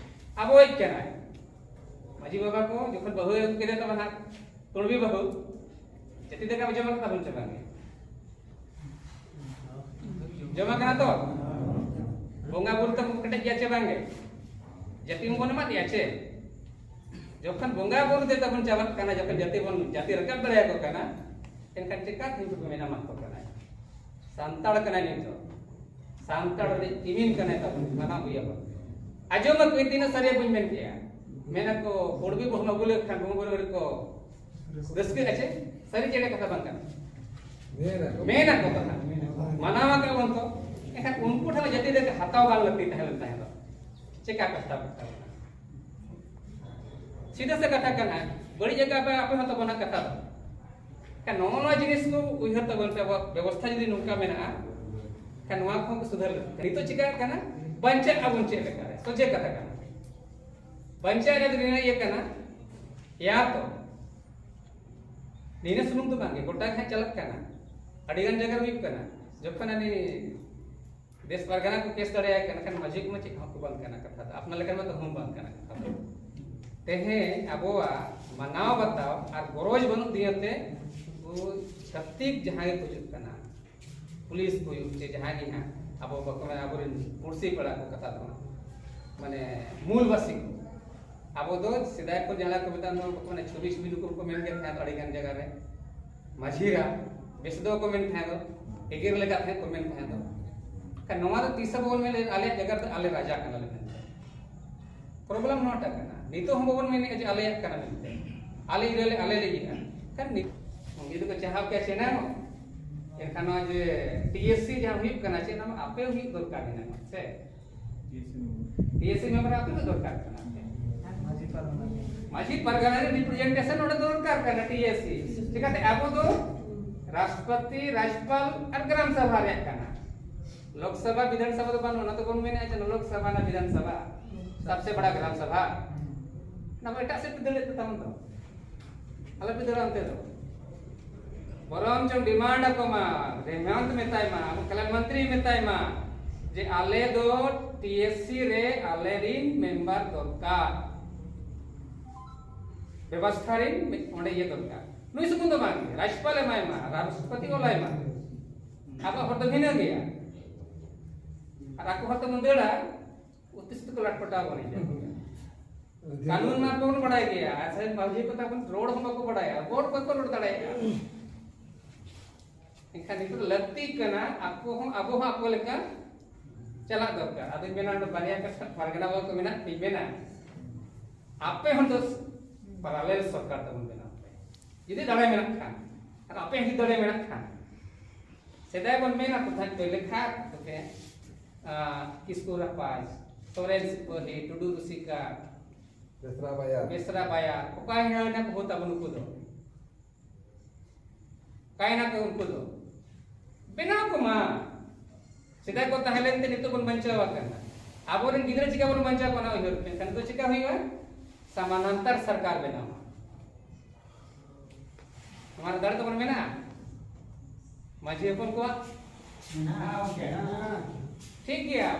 ᱟᱵᱚᱭᱤᱡ ᱠᱟᱱᱟᱭ᱾ ᱢᱟᱹᱡᱷᱤ ᱵᱟᱵᱟ ᱠᱚ ᱡᱚᱠᱷᱚᱱ ᱵᱟᱹᱦᱩ ᱟᱹᱜᱩ ᱠᱮᱫᱮ ᱛᱟᱵᱚᱱ ᱦᱟᱸᱜ, ᱠᱩᱲᱵᱤ ᱵᱟᱹᱦᱩ, ᱡᱟᱹᱛᱤ ᱫᱟᱠᱟ ᱵᱚ ᱡᱚᱢ ᱟᱠᱟᱫ ᱛᱟᱵᱚᱱ ᱪᱮ ᱵᱟᱝ ᱜᱮ? ᱡᱚᱢ ᱟᱠᱟᱱᱟ ᱛᱚ? ᱵᱚᱸᱜᱟ ᱵᱩᱨᱩ ᱛᱟᱵᱚᱱ ᱠᱮᱴᱮᱡ ᱜᱮᱭᱟ ᱪᱮ ᱵᱟᱝ ᱜᱮ? ᱡᱟᱹᱛᱤ ᱵᱚᱱ ᱮᱢᱟᱫ ᱮᱭᱟ ᱪᱮ? ᱡᱚᱠᱷᱚᱱ ᱵᱚᱸᱜᱟ ᱵᱩᱨᱩ ᱛᱮ ᱛᱟᱵᱚᱱ ᱪᱟᱵᱟᱜ ᱠᱟᱱᱟ, ᱡᱚᱠᱷᱚᱱ ᱡᱟᱹᱛᱤ ᱵᱚᱱ, ᱡᱟᱹᱛᱤ ᱨᱟᱠᱟᱵ ᱫᱟᱲᱮᱭᱟᱠᱚ ᱠᱟᱱᱟ, ᱮᱱᱠᱷᱟᱱ ᱪᱮᱠᱟ ᱛᱮ ᱢᱮᱱᱟ ᱢᱟᱱ ᱠᱚ ᱠᱟᱱᱟᱭ? ᱥᱟᱱᱛᱟᱲ ᱠᱟᱱᱟᱭ ᱱᱤᱛ ᱫᱚ᱾ ᱥᱟᱱᱛᱟᱲ ᱨᱤᱱᱤᱡ ᱠᱤᱢᱤᱱ ᱠᱟᱱᱟᱭ ᱛᱟᱵᱚᱱ, ᱢᱟᱱᱟᱣ ᱦᱩᱭ ᱟᱵᱚᱱ᱾ ᱟᱸᱡᱚᱢ ᱟᱠᱚ ᱛᱤᱱᱟᱹᱜ ᱥᱟᱹᱨᱤ ᱵᱟᱹᱧ ᱢᱮᱱ ᱠᱮᱜᱼᱟ᱾ ᱢᱮᱱᱟ ᱠᱚ, ᱠᱩᱲᱵᱤ ᱵᱚᱦᱩᱢ ᱟᱹᱜᱩ ᱞᱮᱠᱷᱟᱱ ᱵᱚᱸᱜᱟ ᱵᱩᱨᱩ ᱨᱮᱠᱚ ᱨᱟᱹᱥᱠᱟᱹᱜᱼᱟ ᱪᱮ? ᱥᱟᱹᱨᱤ ᱪᱮ ᱮᱲᱮ ᱠᱟᱛᱷᱟ ᱵᱟᱝ ᱠᱟᱱᱟ? ᱢᱮᱱᱟ ᱠᱚ᱾ ᱢᱮᱱᱟ ᱠᱚ ᱠᱟᱛᱷᱟ᱾ ᱢᱟᱱᱟᱣ ᱟᱠᱟᱫ ᱵᱚᱱ ᱛᱚ᱾ ᱮᱱᱠᱷᱟᱱ ᱩᱱᱠᱩ ᱴᱷᱮᱱ ᱡᱟᱹᱛᱤ ᱫᱟᱠᱟ ᱦᱟᱛᱟᱣ ᱵᱟᱝ ᱞᱟᱹᱠᱛᱤ ᱛᱟᱦᱮᱸ ᱞᱮᱱ ᱛᱟᱦᱮᱸ ᱫᱚ᱾ ᱪᱮᱠᱟ ᱠᱟᱛᱷᱟ ᱵᱟᱨᱛᱟ ᱵᱚᱱᱟ? ᱥᱤᱫᱷᱟᱹ ᱥᱮ ᱠᱟᱛᱷᱟ ᱠᱟᱱᱟ, ᱵᱟᱹᱲᱤᱡ ᱡᱟᱭᱜᱟ ᱟᱯᱮ, ᱟᱯᱮ ᱦᱚᱸ ᱛᱟᱵᱚᱱᱟ ᱠᱟᱛᱷᱟ ᱫᱚ᱾ ᱮᱱᱠᱷᱟᱱ ᱱᱚᱜᱼᱚ ᱱᱚᱣᱟ ᱡᱤᱱᱤᱥ ᱠᱚ ᱩᱭᱦᱟᱹᱨ ᱛᱟᱵᱚᱱ ᱯᱮ, ᱟᱵᱚᱣᱟᱜ ᱵᱮᱵᱚᱥᱛᱷᱟ ᱡᱩᱫᱤ ᱱᱚᱝᱠᱟ ᱢᱮᱱᱟᱜᱼᱟ, ᱮᱱᱠᱷᱟᱱ ᱱᱚᱣᱟ ᱠᱚᱦᱚᱸ ᱠᱚ ᱥᱩᱫᱷᱟᱹᱨ ᱞᱟᱹᱠᱛᱤ᱾ ᱱᱤᱛᱚᱜ ᱪᱤᱠᱟᱹᱜ ᱠᱟᱱᱟ? ᱵᱟᱧᱪᱟᱜ ᱟᱵᱚᱱ ᱪᱮᱫ ᱞᱮᱠᱟᱨᱮ? ᱥᱚᱡᱷᱮ ᱠᱟᱛᱷᱟ ᱠᱟᱱᱟ᱾ ᱵᱟᱧᱪᱟᱜ ᱨᱮᱭᱟᱜ ᱫᱚ ᱱᱤᱭᱟᱹ ᱤᱭᱟᱹ ᱠᱟᱱᱟ, ᱭᱟ ᱛᱚ ᱱᱤᱭᱟᱹ ᱥᱩᱢᱩᱝ ᱫᱚ ᱵᱟᱝᱜᱮ, ᱜᱚᱴᱟ ᱜᱮ ᱦᱟᱸᱜ ᱪᱟᱞᱟᱜ ᱠᱟᱱᱟ, ᱟᱹᱰᱤ ᱜᱟᱱ ᱡᱟᱭᱜᱟ ᱨᱮ ᱦᱩᱭᱩᱜ ᱠᱟᱱᱟ᱾ ᱡᱚᱠᱷᱚᱱ ᱟᱹᱱᱤ ᱫᱮᱥ ᱯᱟᱨᱜᱟᱱᱟ ᱠᱚ ᱠᱮᱥ ᱫᱟᱲᱮᱭᱟᱭ ᱠᱟᱱᱟ, ᱠᱷᱟᱱ ᱢᱟᱹᱡᱷᱤ ᱠᱚᱢᱟ ᱪᱮᱫ ᱦᱚᱸ ᱠᱚ ᱵᱟᱝ ᱠᱟᱱᱟ ᱠᱟᱛᱷᱟ ᱫᱚ, ᱟᱯᱱᱟᱨ ᱞᱮᱠᱟᱱ ᱢᱟ ᱫᱚ ᱦᱚᱸ ᱵᱟᱝ ᱠᱟᱱᱟ ᱠᱟᱛᱷᱟ ᱫᱚ᱾ ᱛᱮᱦᱮᱧ ᱟᱵᱚᱣᱟᱜ ᱢᱟᱱᱟᱣ ᱵᱟᱛᱟᱣ ᱟᱨ ᱜᱚᱨᱚᱡᱽ ᱵᱟᱹᱱᱩᱜ ᱫᱤᱭᱟᱹ ᱛᱮ ᱩᱱᱠᱩ ᱪᱷᱟᱹᱛᱤᱠ ᱡᱟᱦᱟᱸᱭ ᱜᱮᱠᱚ ᱦᱤᱡᱩᱜ ᱠᱟᱱᱟ, ᱯᱩᱞᱤᱥ ᱠᱚ ᱦᱩᱭᱩᱜ ᱪᱮ ᱡᱟᱦᱟᱸᱭ ᱜᱮ ᱦᱟᱸᱜ, ᱟᱵᱚ ᱵᱟᱠᱚ ᱢᱮᱱᱟ ᱟᱵᱚᱨᱮᱱ ᱯᱩᱲᱥᱤ ᱯᱟᱲᱟ ᱠᱚ ᱠᱟᱛᱷᱟ ᱫᱚ ᱦᱟᱸᱜ, ᱢᱟᱱᱮ ᱢᱩᱞ ᱵᱟᱥᱤ ᱠᱚ᱾ ᱟᱵᱚ ᱫᱚ ᱥᱮᱫᱟᱭ ᱠᱷᱚᱱ ᱡᱟᱦᱟᱸ ᱠᱚ ᱢᱮᱛᱟᱜ ᱱᱚᱣᱟ ᱵᱟᱠᱚ ᱢᱮᱱᱟ ᱪᱷᱚᱵᱤ ᱪᱷᱚᱵᱤ ᱱᱩᱠᱩ ᱠᱚ ᱢᱮᱱ ᱜᱮ ᱛᱟᱦᱮᱸ ᱫᱚ ᱟᱹᱰᱤ ᱜᱟᱱ ᱡᱟᱭᱜᱟ ᱨᱮ᱾ ᱢᱟᱹᱡᱷᱤ ᱨᱟ ᱵᱮᱥ ᱫᱚ ᱠᱚ ᱢᱮᱱ ᱛᱟᱦᱮᱸ ᱫᱚ, ᱮᱜᱮᱨ ᱞᱮᱠᱟ ᱛᱟᱦᱮᱸ ᱠᱚ ᱢᱮᱱ ᱛᱟᱦᱮᱸ ᱫᱚ᱾ ᱠᱷᱟᱱ ᱱᱚᱣᱟ ᱫᱚ ᱛᱤᱥ ᱦᱚᱸ ᱵᱟᱵᱚᱱ ᱢᱮᱱ ᱞᱮᱫᱟ ᱟᱞᱮᱭᱟᱜ ᱡᱟᱭᱜᱟ ᱨᱮᱫᱚ ᱟᱞᱮ ᱨᱟᱡᱟ ᱠᱟᱱᱟᱞᱮ ᱢᱮᱱᱛᱮ᱾ ᱯᱨᱚᱵᱞᱮᱢ ᱱᱚᱣᱟᱴᱟᱜ ᱠᱟᱱᱟ, ᱱᱤᱛᱚᱜ ᱦᱚᱸ ᱵᱟᱵᱚᱱ ᱢᱮᱱᱮᱫᱼᱟ ᱡᱮ ᱟᱞᱮᱭᱟᱜ ᱠᱟᱱᱟ ᱢᱮᱱᱛᱮ, ᱟᱞᱮ ᱤᱭᱟᱹ ᱞᱮ, ᱟᱞᱮ ᱞᱮ ᱤᱭᱟᱹᱜᱼᱟ᱾ ᱠᱷᱟᱱ ᱱᱤᱛ ᱡᱩᱫᱤ ᱠᱚ ᱪᱟᱦᱟᱣ ᱠᱮᱭᱟ ᱪᱮ ᱮᱱᱟᱝ, ᱮᱱᱠᱷᱟᱱ ᱱᱚᱣᱟ ᱡᱮ ᱴᱤ ᱮᱥ ᱥᱤ ᱡᱟᱦᱟᱸ ᱦᱩᱭᱩᱜ ᱠᱟᱱᱟ, ᱪᱮᱫ ᱚᱱᱟ ᱢᱟ ᱟᱯᱮ ᱦᱩᱭᱩᱜ ᱫᱚᱨᱠᱟᱨ ᱢᱮᱱᱟᱜᱼᱟ ᱥᱮ? ᱴᱤ ᱮᱥ ᱥᱤ ᱢᱮᱢᱵᱟᱨ ᱟᱯᱮ ᱫᱚ ᱫᱚᱨᱠᱟᱨ ᱠᱟᱱᱟ ᱟᱯᱮ᱾ ᱢᱟᱹᱡᱷᱤ ᱯᱟᱨᱜᱟᱱᱟ ᱨᱮ ᱨᱤᱯᱨᱮᱡᱮᱱᱴᱮᱥᱚᱱ ᱚᱸᱰᱮ ᱫᱚᱨᱠᱟᱨ ᱠᱟᱱᱟ ᱴᱤ ᱮᱥ ᱥᱤ᱾ ᱪᱤᱠᱟᱹᱛᱮ ᱟᱵᱚ ᱫᱚ ᱨᱟᱥᱴᱨᱚᱯᱚᱛᱤ, ᱨᱟᱡᱽᱯᱟᱞ ᱟᱨ ᱜᱨᱟᱢ ᱥᱟᱵᱷᱟ ᱨᱮᱭᱟᱜ ᱠᱟᱱᱟ᱾ ᱞᱳᱠᱥᱚᱵᱷᱟ, ᱵᱤᱫᱷᱟᱱ ᱥᱟᱵᱷᱟ ᱫᱚ ᱵᱟᱹᱱᱩᱜᱼᱟ, ᱚᱱᱟ ᱛᱮᱵᱚᱱ ᱢᱮᱱᱮᱫᱼᱟ ᱡᱮ ᱞᱳᱠᱥᱚᱵᱷᱟ ᱨᱮᱱᱟᱜ ᱵᱤᱫᱷᱟᱱ ᱥᱟᱵᱷᱟ, ᱥᱟᱵᱥᱮ ᱵᱟᱲᱟ ᱜᱨᱟᱢ ᱥᱟᱵᱷᱟ᱾ ᱚᱱᱟ ᱢᱟ ᱮᱴᱟᱜ ᱥᱮᱫ ᱯᱮ ᱫᱟᱹᱲᱮᱫ ᱛᱟᱵᱚᱱ ᱫᱚ᱾ ᱟᱞᱚᱯᱮ ᱫᱟᱹᱲᱟ ᱚᱱᱛᱮ ᱫᱚ᱾ ᱵᱚᱨᱚᱝ ᱪᱚᱝ ᱰᱤᱢᱟᱱᱰ ᱟᱠᱚ ᱢᱟ, ᱦᱮᱢᱚᱱᱛ ᱢᱮᱛᱟᱭ ᱢᱟ, ᱟᱵᱚ ᱠᱟᱞᱟ ᱢᱚᱱᱛᱨᱤ ᱢᱮᱛᱟᱭ ᱢᱟ ᱡᱮ ᱟᱞᱮ ᱫᱚ ᱴᱤ ᱮᱥ ᱥᱤ ᱨᱮ ᱟᱞᱮ ᱨᱤᱱ ᱢᱮᱢᱵᱟᱨ ᱫᱚᱨᱠᱟᱨ᱾ ᱵᱮᱵᱚᱥᱛᱷᱟ ᱨᱮᱱ ᱢᱤᱫ ᱚᱸᱰᱮ ᱤᱭᱟᱹ ᱫᱚᱨᱠᱟᱨ᱾ ᱱᱩᱭ ᱥᱩᱢᱩᱝ ᱫᱚ ᱵᱟᱝ, ᱨᱟᱡᱽᱯᱟᱞ ᱮᱢᱟᱭ ᱢᱟ, ᱨᱟᱥᱴᱨᱚᱯᱚᱛᱤ ᱚᱞᱟᱭ ᱢᱟ᱾ ᱟᱵᱚᱣᱟᱜ ᱦᱚᱨ ᱫᱚ ᱵᱷᱤᱱᱟᱹ ᱜᱮᱭᱟ᱾ ᱟᱨ ᱟᱠᱚ ᱦᱚᱨ ᱛᱮᱵᱚᱱ ᱫᱟᱹᱲᱟ, ᱩᱛᱤ ᱥᱩᱛᱤ ᱠᱚ ᱞᱟᱴᱯᱟᱴᱟᱣ ᱵᱚᱱ ᱤᱫᱤᱭᱟ᱾ ᱠᱟᱹᱱᱩᱱ ᱢᱟ ᱵᱚᱱ ᱵᱟᱲᱟᱭ ᱜᱮᱭᱟ, ᱟᱨ ᱥᱮ ᱢᱟᱹᱡᱷᱤ ᱠᱚ ᱛᱟᱵᱚᱱ ᱨᱚᱲ ᱦᱚᱸ ᱵᱟᱠᱚ ᱵᱟᱲᱟᱭᱟ, ᱵᱷᱳᱴ ᱵᱟᱠᱚ ᱨᱚᱲ ᱫᱟᱲᱮᱭᱟᱜᱼᱟ᱾ ᱮᱱᱠᱷᱟᱱ ᱱᱤᱛᱚᱜ ᱫᱚ ᱞᱟᱹᱠᱛᱤ ᱠᱟᱱᱟ, ᱟᱠᱚ ᱦᱚᱸ ᱟᱵᱚ ᱦᱚᱸ ᱟᱠᱚ ᱞᱮᱠᱟ ᱪᱟᱞᱟᱜ ᱫᱚᱨᱠᱟᱨ᱾ ᱟᱫᱚᱧ ᱢᱮᱱᱟ, ᱚᱸᱰᱮ ᱵᱟᱨᱭᱟ ᱠᱟᱛᱷᱟ ᱯᱟᱨᱜᱟᱱᱟ ᱵᱟᱵᱟ ᱠᱚ ᱢᱮᱱᱟᱜ ᱛᱤᱧ ᱢᱮᱱᱟ, ᱟᱯᱮ ᱦᱚᱸ ᱫᱚ ᱯᱟᱨᱟᱞᱮᱞ ᱥᱚᱨᱠᱟᱨ ᱛᱟᱵᱚᱱ ᱵᱮᱱᱟᱣ ᱯᱮ, ᱡᱩᱫᱤ ᱫᱟᱲᱮ ᱢᱮᱱᱟᱜ ᱠᱷᱟᱱ, ᱟᱨ ᱟᱯᱮ ᱦᱚᱸ ᱡᱩᱫᱤ ᱫᱟᱲᱮ ᱢᱮᱱᱟᱜ ᱠᱷᱟᱱ᱾ ᱥᱮᱫᱟᱭ ᱵᱚᱱ ᱢᱮᱱᱟ ᱠᱚ ᱛᱟᱦᱮᱸᱫ ᱯᱮ ᱞᱮᱠᱷᱟ ᱛᱟᱯᱮ, ᱟᱸ, ᱠᱤᱥᱠᱩ ᱨᱟᱯᱟᱡᱽ, ᱥᱚᱨᱮᱱ ᱥᱤᱯᱟᱹᱦᱤ, ᱴᱩᱰᱩ ᱨᱩᱥᱤᱠᱟ, ᱵᱮᱥᱨᱟ ᱵᱟᱭᱟᱨ᱾ ᱵᱮᱥᱨᱟ ᱵᱟᱭᱟᱨ, ᱚᱠᱟ ᱦᱤᱱᱟᱹ ᱦᱤᱱᱟᱹ ᱠᱚ ᱛᱟᱵᱚᱱ ᱱᱩᱠᱩ ᱫᱚ? ᱚᱠᱟᱭᱮᱱᱟ ᱠᱚ ᱩᱱᱠᱩ ᱫᱚ? ᱵᱮᱱᱟᱣ ᱠᱚᱢᱟ᱾ ᱥᱮᱫᱟᱭ ᱠᱚ ᱛᱟᱦᱮᱸ ᱞᱮᱱᱛᱮ ᱱᱤᱛᱚᱜ ᱵᱚᱱ ᱵᱟᱧᱪᱟᱣ ᱟᱠᱟᱱᱟ᱾ ᱟᱵᱚᱨᱮᱱ ᱜᱤᱫᱽᱨᱟᱹ ᱪᱤᱠᱟ ᱵᱚᱱ ᱵᱟᱧᱪᱟᱣ ᱠᱚᱣᱟ, ᱚᱱᱟ ᱩᱭᱦᱟᱹᱨ ᱯᱮ᱾ ᱮᱱᱠᱷᱟᱱ ᱱᱤᱛᱚᱜ ᱪᱤᱠᱟ ᱦᱩᱭᱩᱜᱼᱟ? ᱥᱟᱢᱟᱱᱟᱱᱛᱟᱨ ᱥᱚᱨᱠᱟᱨ ᱵᱮᱱᱟᱣ ᱢᱟ᱾ ᱱᱚᱣᱟ ᱨᱮ ᱫᱟᱲᱮ ᱛᱟᱵᱚᱱ ᱢᱮᱱᱟᱜᱼᱟ? ᱢᱟᱹᱡᱷᱤ ᱦᱚᱯᱚᱱ ᱠᱚᱣᱟᱜ? ᱢᱮᱱᱟᱜᱼᱟ, ᱜᱚᱢᱠᱮ᱾ ᱴᱷᱤᱠ ᱜᱮᱭᱟ,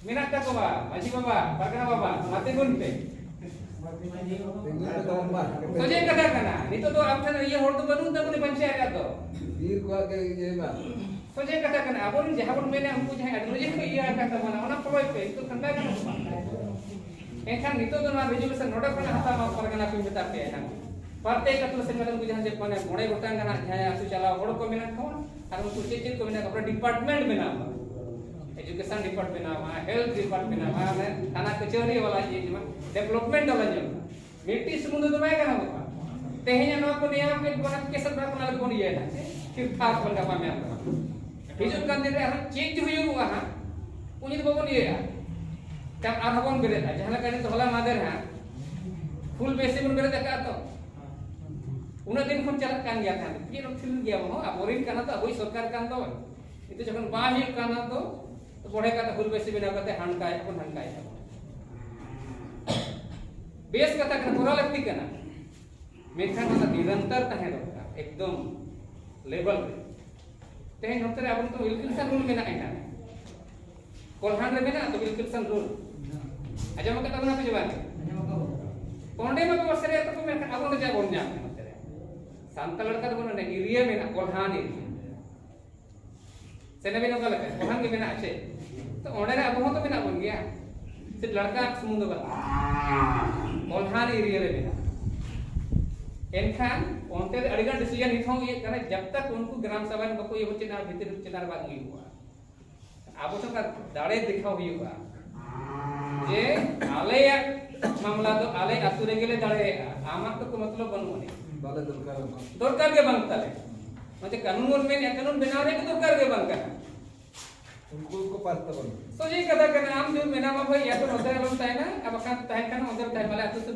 ᱢᱮᱱᱟᱜ ᱛᱟᱠᱚᱣᱟ, ᱢᱟᱹᱡᱷᱤ ᱵᱟᱵᱟ, ᱯᱟᱨᱜᱟᱱᱟ ᱵᱟᱵᱟ, ᱢᱟ ᱛᱤᱸᱜᱩᱱ ᱯᱮ᱾ ᱛᱤᱸᱜᱩᱱ ᱯᱮ, ᱛᱟᱵᱚᱱ ᱢᱟ᱾ ᱥᱚᱡᱷᱮ ᱠᱟᱛᱷᱟ ᱠᱟᱱᱟ, ᱱᱤᱛᱚᱜ ᱫᱚ ᱟᱯ ᱴᱷᱮᱱ ᱤᱭᱟᱹ ᱦᱚᱲ ᱫᱚ ᱵᱟᱹᱱᱩᱜ ᱛᱟᱵᱚᱱᱟ ᱯᱚᱧᱪᱟᱭᱮᱛ ᱨᱮ ᱫᱚ᱾ ᱵᱤᱨ ᱠᱚᱣᱟᱜ ᱜᱮ ᱤᱭᱟᱹ ᱢᱟ᱾ ᱥᱚᱡᱷᱮ ᱠᱟᱛᱷᱟ ᱠᱟᱱᱟ, ᱟᱵᱚᱨᱮᱱ ᱡᱟᱦᱟᱸ ᱵᱚᱱ ᱢᱮᱱᱟ, ᱩᱱᱠᱩ ᱡᱟᱦᱟᱸᱭ ᱟᱹᱰᱤ ᱨᱚᱡᱮ ᱠᱚ ᱤᱭᱟᱹ ᱟᱠᱟᱱ ᱛᱟᱵᱚᱱᱟ, ᱚᱱᱟ ᱯᱚᱞᱚᱭ ᱯᱮ, ᱱᱤᱛᱚᱜ ᱠᱷᱟᱱ ᱵᱟᱭ ᱜᱟᱱᱚᱜ ᱠᱟᱱᱟ᱾ ᱮᱱᱠᱷᱟᱱ ᱱᱤᱛᱚᱜ ᱫᱚ ᱱᱚᱣᱟ resolution ᱱᱚᱰᱮ ᱠᱷᱚᱱ ᱦᱟᱛᱟᱣ ᱢᱟ, ᱯᱟᱨᱜᱟᱱᱟ ᱠᱚᱧ ᱢᱮᱛᱟ ᱯᱮᱭᱟ ᱱᱟᱝ᱾ ᱯᱨᱚᱛᱮᱠ ᱟᱹᱛᱩ ᱨᱮ ᱥᱮᱱ ᱠᱟᱛᱮ ᱩᱱᱠᱩ ᱡᱟᱦᱟᱸ ᱪᱮᱫ ᱢᱟᱱᱮ ᱢᱚᱬᱮ ᱜᱚᱴᱟᱝ ᱜᱟᱱ ᱦᱟᱸᱜ ᱡᱟᱦᱟᱸᱭ ᱟᱹᱛᱩ ᱪᱟᱞᱟᱣ ᱦᱚᱲ ᱠᱚ ᱢᱮᱱᱟᱜ ᱠᱚᱣᱟ, ᱟᱨ ᱩᱱᱠᱩ ᱪᱮᱫ ᱪᱮᱫ ᱠᱚ ᱢᱮᱱᱟᱜ ᱠᱚᱣᱟ, ᱯᱩᱨᱟᱹ department ᱵᱮᱱᱟᱣ ᱢᱟ᱾ Education department ᱵᱮᱱᱟᱣ ᱢᱟ, ᱚᱱᱮ ᱛᱷᱟᱱᱟ ᱠᱟᱹᱪᱷᱟᱹᱨᱤ ᱣᱟᱞᱟ ᱤᱭᱟᱹ ᱢᱟ, development ᱣᱟᱞᱟ ᱧᱮᱞ ᱢᱟ᱾ ᱢᱤᱫᱴᱤᱡ ᱥᱩᱢᱩᱝ ᱫᱚ ᱵᱟᱭ ᱜᱟᱱᱚᱜᱼᱟ᱾ ᱛᱮᱦᱮᱧ ᱱᱚᱣᱟ ᱠᱚ ᱱᱤᱭᱟᱢ ᱠᱮᱫ ᱵᱚᱱᱟ, ᱠᱮᱥ ᱵᱚᱱᱟ ᱠᱚ ᱤᱭᱟᱹᱭᱟ, ᱯᱷᱤᱨ ᱛᱷᱟᱨ ᱵᱚᱱ ᱜᱟᱯᱟ ᱢᱮᱭᱟᱝ ᱠᱟᱱᱟ᱾ ᱦᱤᱡᱩᱜ ᱠᱟᱱ ᱫᱤᱱ ᱨᱮ ᱟᱨᱦᱚᱸ ᱪᱮᱫ ᱦᱩᱭᱩᱜᱚᱜᱼᱟ ᱦᱟᱸᱜ, ᱩᱱ ᱡᱩᱫᱤ ᱵᱟᱵᱚᱱ ᱤᱭᱟᱹᱭᱟ, ᱠᱷᱟᱱ ᱟᱨᱦᱚᱸ ᱵᱚᱱ ᱵᱮᱨᱮᱫᱟ᱾ ᱡᱟᱦᱟᱸ ᱞᱮᱠᱟ ᱱᱤᱛᱚᱜ ᱦᱚᱞᱟ ᱢᱟᱦᱫᱮᱨ ᱦᱟᱸᱜ ᱦᱩᱞ ᱵᱮᱥᱤ ᱵᱚᱱ ᱵᱮᱨᱮᱫ ᱟᱠᱟᱫᱼᱟ ᱛᱚ, ᱩᱱᱟᱹᱜ ᱫᱤᱱ ᱠᱷᱚᱱ ᱪᱟᱞᱟᱜ ᱠᱟᱱ ᱜᱮᱭᱟ ᱛᱟᱦᱮᱸᱫ᱾ ᱪᱮᱫ ᱮᱢ ᱛᱷᱤᱨ ᱜᱮᱭᱟ ᱵᱚᱱ, ᱟᱵᱚᱨᱮᱱ ᱠᱟᱱᱟ ᱛᱚ, ᱟᱵᱚᱭᱤᱡ ᱥᱚᱨᱠᱟᱨ ᱠᱟᱱ ᱛᱟᱵᱚᱱ᱾ ᱱᱤᱛᱚᱜ ᱡᱚᱠᱷᱚᱱ ᱵᱟᱝ ᱦᱩᱭᱩᱜ ᱠᱟᱱᱟ ᱛᱚ, ᱛᱚ ᱵᱚᱲᱦᱮ ᱠᱟᱛᱮ ᱦᱩᱞ ᱵᱮᱥᱤ ᱵᱮᱱᱟᱣ ᱠᱟᱛᱮ ᱦᱟᱱᱠᱟᱭᱮᱫ ᱵᱚᱱ, ᱦᱟᱱᱠᱟᱭᱮᱫ ᱵᱚᱱ᱾ ᱵᱮᱥ ᱠᱟᱛᱷᱟ ᱠᱟᱱᱟ, ᱠᱚᱨᱟᱣ ᱞᱟᱹᱠᱛᱤ ᱠᱟᱱᱟ, ᱢᱮᱱᱠᱷᱟᱱ ᱚᱱᱟ ᱱᱤᱨᱚᱱᱛᱚᱨ ᱛᱟᱦᱮᱸ ᱫᱚᱨᱠᱟᱨ, ᱮᱠᱫᱚᱢ level ᱨᱮ᱾ ᱛᱮᱦᱮᱧ ᱱᱚᱛᱮ ᱨᱮ ᱟᱵᱚ ᱱᱤᱛᱚᱜ Wilkinson rule ᱢᱮᱱᱟᱜᱼᱟ, ᱮᱱᱟᱝ ᱠᱚᱞᱦᱟᱱ ᱨᱮ ᱢᱮᱱᱟᱜᱼᱟ ᱛᱚ Wilkinson rule? ᱟᱸᱡᱚᱢ ᱟᱠᱟᱫ ᱛᱟᱵᱚᱱᱟ ᱯᱮ ᱪᱮ ᱵᱟᱝ? ᱟᱸᱡᱚᱢ ᱟᱠᱟᱫ ᱵᱚᱱᱟ᱾ ᱚᱸᱰᱮ ᱢᱟ ᱵᱮᱵᱚᱥᱛᱷᱟ ᱨᱮᱭᱟᱜ ᱛᱟᱠᱚ ᱢᱮᱱᱠᱷᱟᱱ ᱟᱵᱚ ᱫᱚ ᱪᱮᱫ ᱵᱚᱱ ᱧᱟᱢ ᱮᱫᱟ ᱱᱚᱛᱮ ᱨᱮ? ᱥᱟᱱᱛᱟᱲ ᱞᱮᱠᱟ ᱫᱚ ᱵᱟᱹᱱᱩᱜᱼᱟ, ᱮᱨᱤᱭᱟ ᱢᱮᱱᱟᱜᱼᱟ, ᱠᱚᱞᱦᱟᱱ ᱮᱨᱤᱭᱟ᱾ ᱥᱮ ᱱᱟᱵᱤᱱ ᱚᱠᱟ ᱞᱮᱠᱟ? ᱠᱚᱞᱦᱟᱱ ᱜᱮ ᱢᱮᱱᱟᱜᱼᱟ ᱪᱮ? ᱛᱚ ᱚᱸᱰᱮ ᱨᱮ ᱟᱵᱚ ᱦᱚᱸ ᱛᱚ ᱢᱮᱱᱟᱜ ᱵᱚᱱ ᱜᱮᱭᱟ᱾ ᱥᱤᱨᱯ ᱞᱟᱲᱠᱟ ᱥᱩᱢᱩᱝ ᱫᱚ ᱵᱟᱝ, ᱠᱚᱞᱦᱟᱱ ᱮᱨᱤᱭᱟ ᱨᱮ ᱢᱮᱱᱟᱜᱼᱟ᱾ ᱮᱱᱠᱷᱟᱱ ᱚᱱᱛᱮ ᱨᱮ ᱟᱹᱰᱤᱜᱟᱱ ᱰᱤᱥᱤᱡᱚᱱ ᱱᱤᱛ ᱦᱚᱸ ᱤᱭᱟᱹᱜ ᱠᱟᱱᱟ, ᱡᱟᱵ ᱛᱟᱠ ᱩᱱᱠᱩ ᱜᱨᱟᱢ ᱥᱟᱵᱷᱟ ᱨᱮ ᱵᱟᱠᱚ ᱤᱭᱟᱹ ᱦᱚᱪᱚ ᱪᱮᱛᱟᱱ ᱨᱮ ᱵᱟᱝ ᱦᱩᱭᱩᱜᱼᱟ᱾ ᱟᱵᱚ ᱥᱚᱨᱠᱟᱨ ᱫᱟᱲᱮ ᱫᱮᱠᱷᱟᱣ ᱦᱩᱭᱩᱜᱼᱟ ᱡᱮ ᱟᱞᱮᱭᱟᱜ ᱢᱟᱢᱞᱟ ᱫᱚ ᱟᱞᱮ ᱟᱹᱛᱩ ᱨᱮᱜᱮ ᱞᱮ ᱫᱟᱲᱮᱭᱟᱜᱼᱟ, ᱟᱢᱟᱜ ᱫᱚ ᱠᱳᱱᱳ ᱢᱚᱛᱞᱚᱵ ᱵᱟᱹᱱᱩᱜ ᱟᱹᱱᱤᱡ᱾ ᱵᱟᱞᱮ ᱫᱚᱨᱠᱟᱨ ᱵᱟᱝ᱾ ᱫᱚᱨᱠᱟᱨ ᱜᱮ ᱵᱟᱝ ᱛᱟᱞᱮ᱾ ᱱᱚᱛᱮ ᱠᱟᱹᱱᱩᱱ ᱵᱚᱱ ᱢᱮᱱᱮᱫᱼᱟ, ᱠᱟᱹᱱᱩᱱ ᱵᱮᱱᱟᱣ ᱨᱮᱭᱟᱜ ᱫᱚᱨᱠᱟᱨ ᱜᱮ ᱵᱟᱝ ᱠᱟᱱᱟ᱾ ᱩᱱᱠᱩ ᱠᱚ ᱯᱟᱥ ᱛᱟᱵᱚᱱ᱾ ᱥᱚᱡᱷᱮ ᱠᱟᱛᱷᱟ ᱠᱟᱱᱟ, ᱟᱢ ᱡᱩᱫᱤ ᱢᱮᱱᱟᱢ ᱵᱷᱟᱹᱭ ᱭᱟ ᱛᱚ ᱱᱚᱛᱮ ᱟᱞᱚᱢ ᱛᱟᱦᱮᱱᱟ, ᱟᱨ ᱵᱟᱠᱷᱟᱱ ᱛᱟᱦᱮᱱ ᱠᱷᱟᱱ ᱚᱸᱰᱮ ᱛᱟᱦᱮᱱ ᱢᱟᱞᱮ ᱟᱹᱛᱩ ᱥᱩᱨ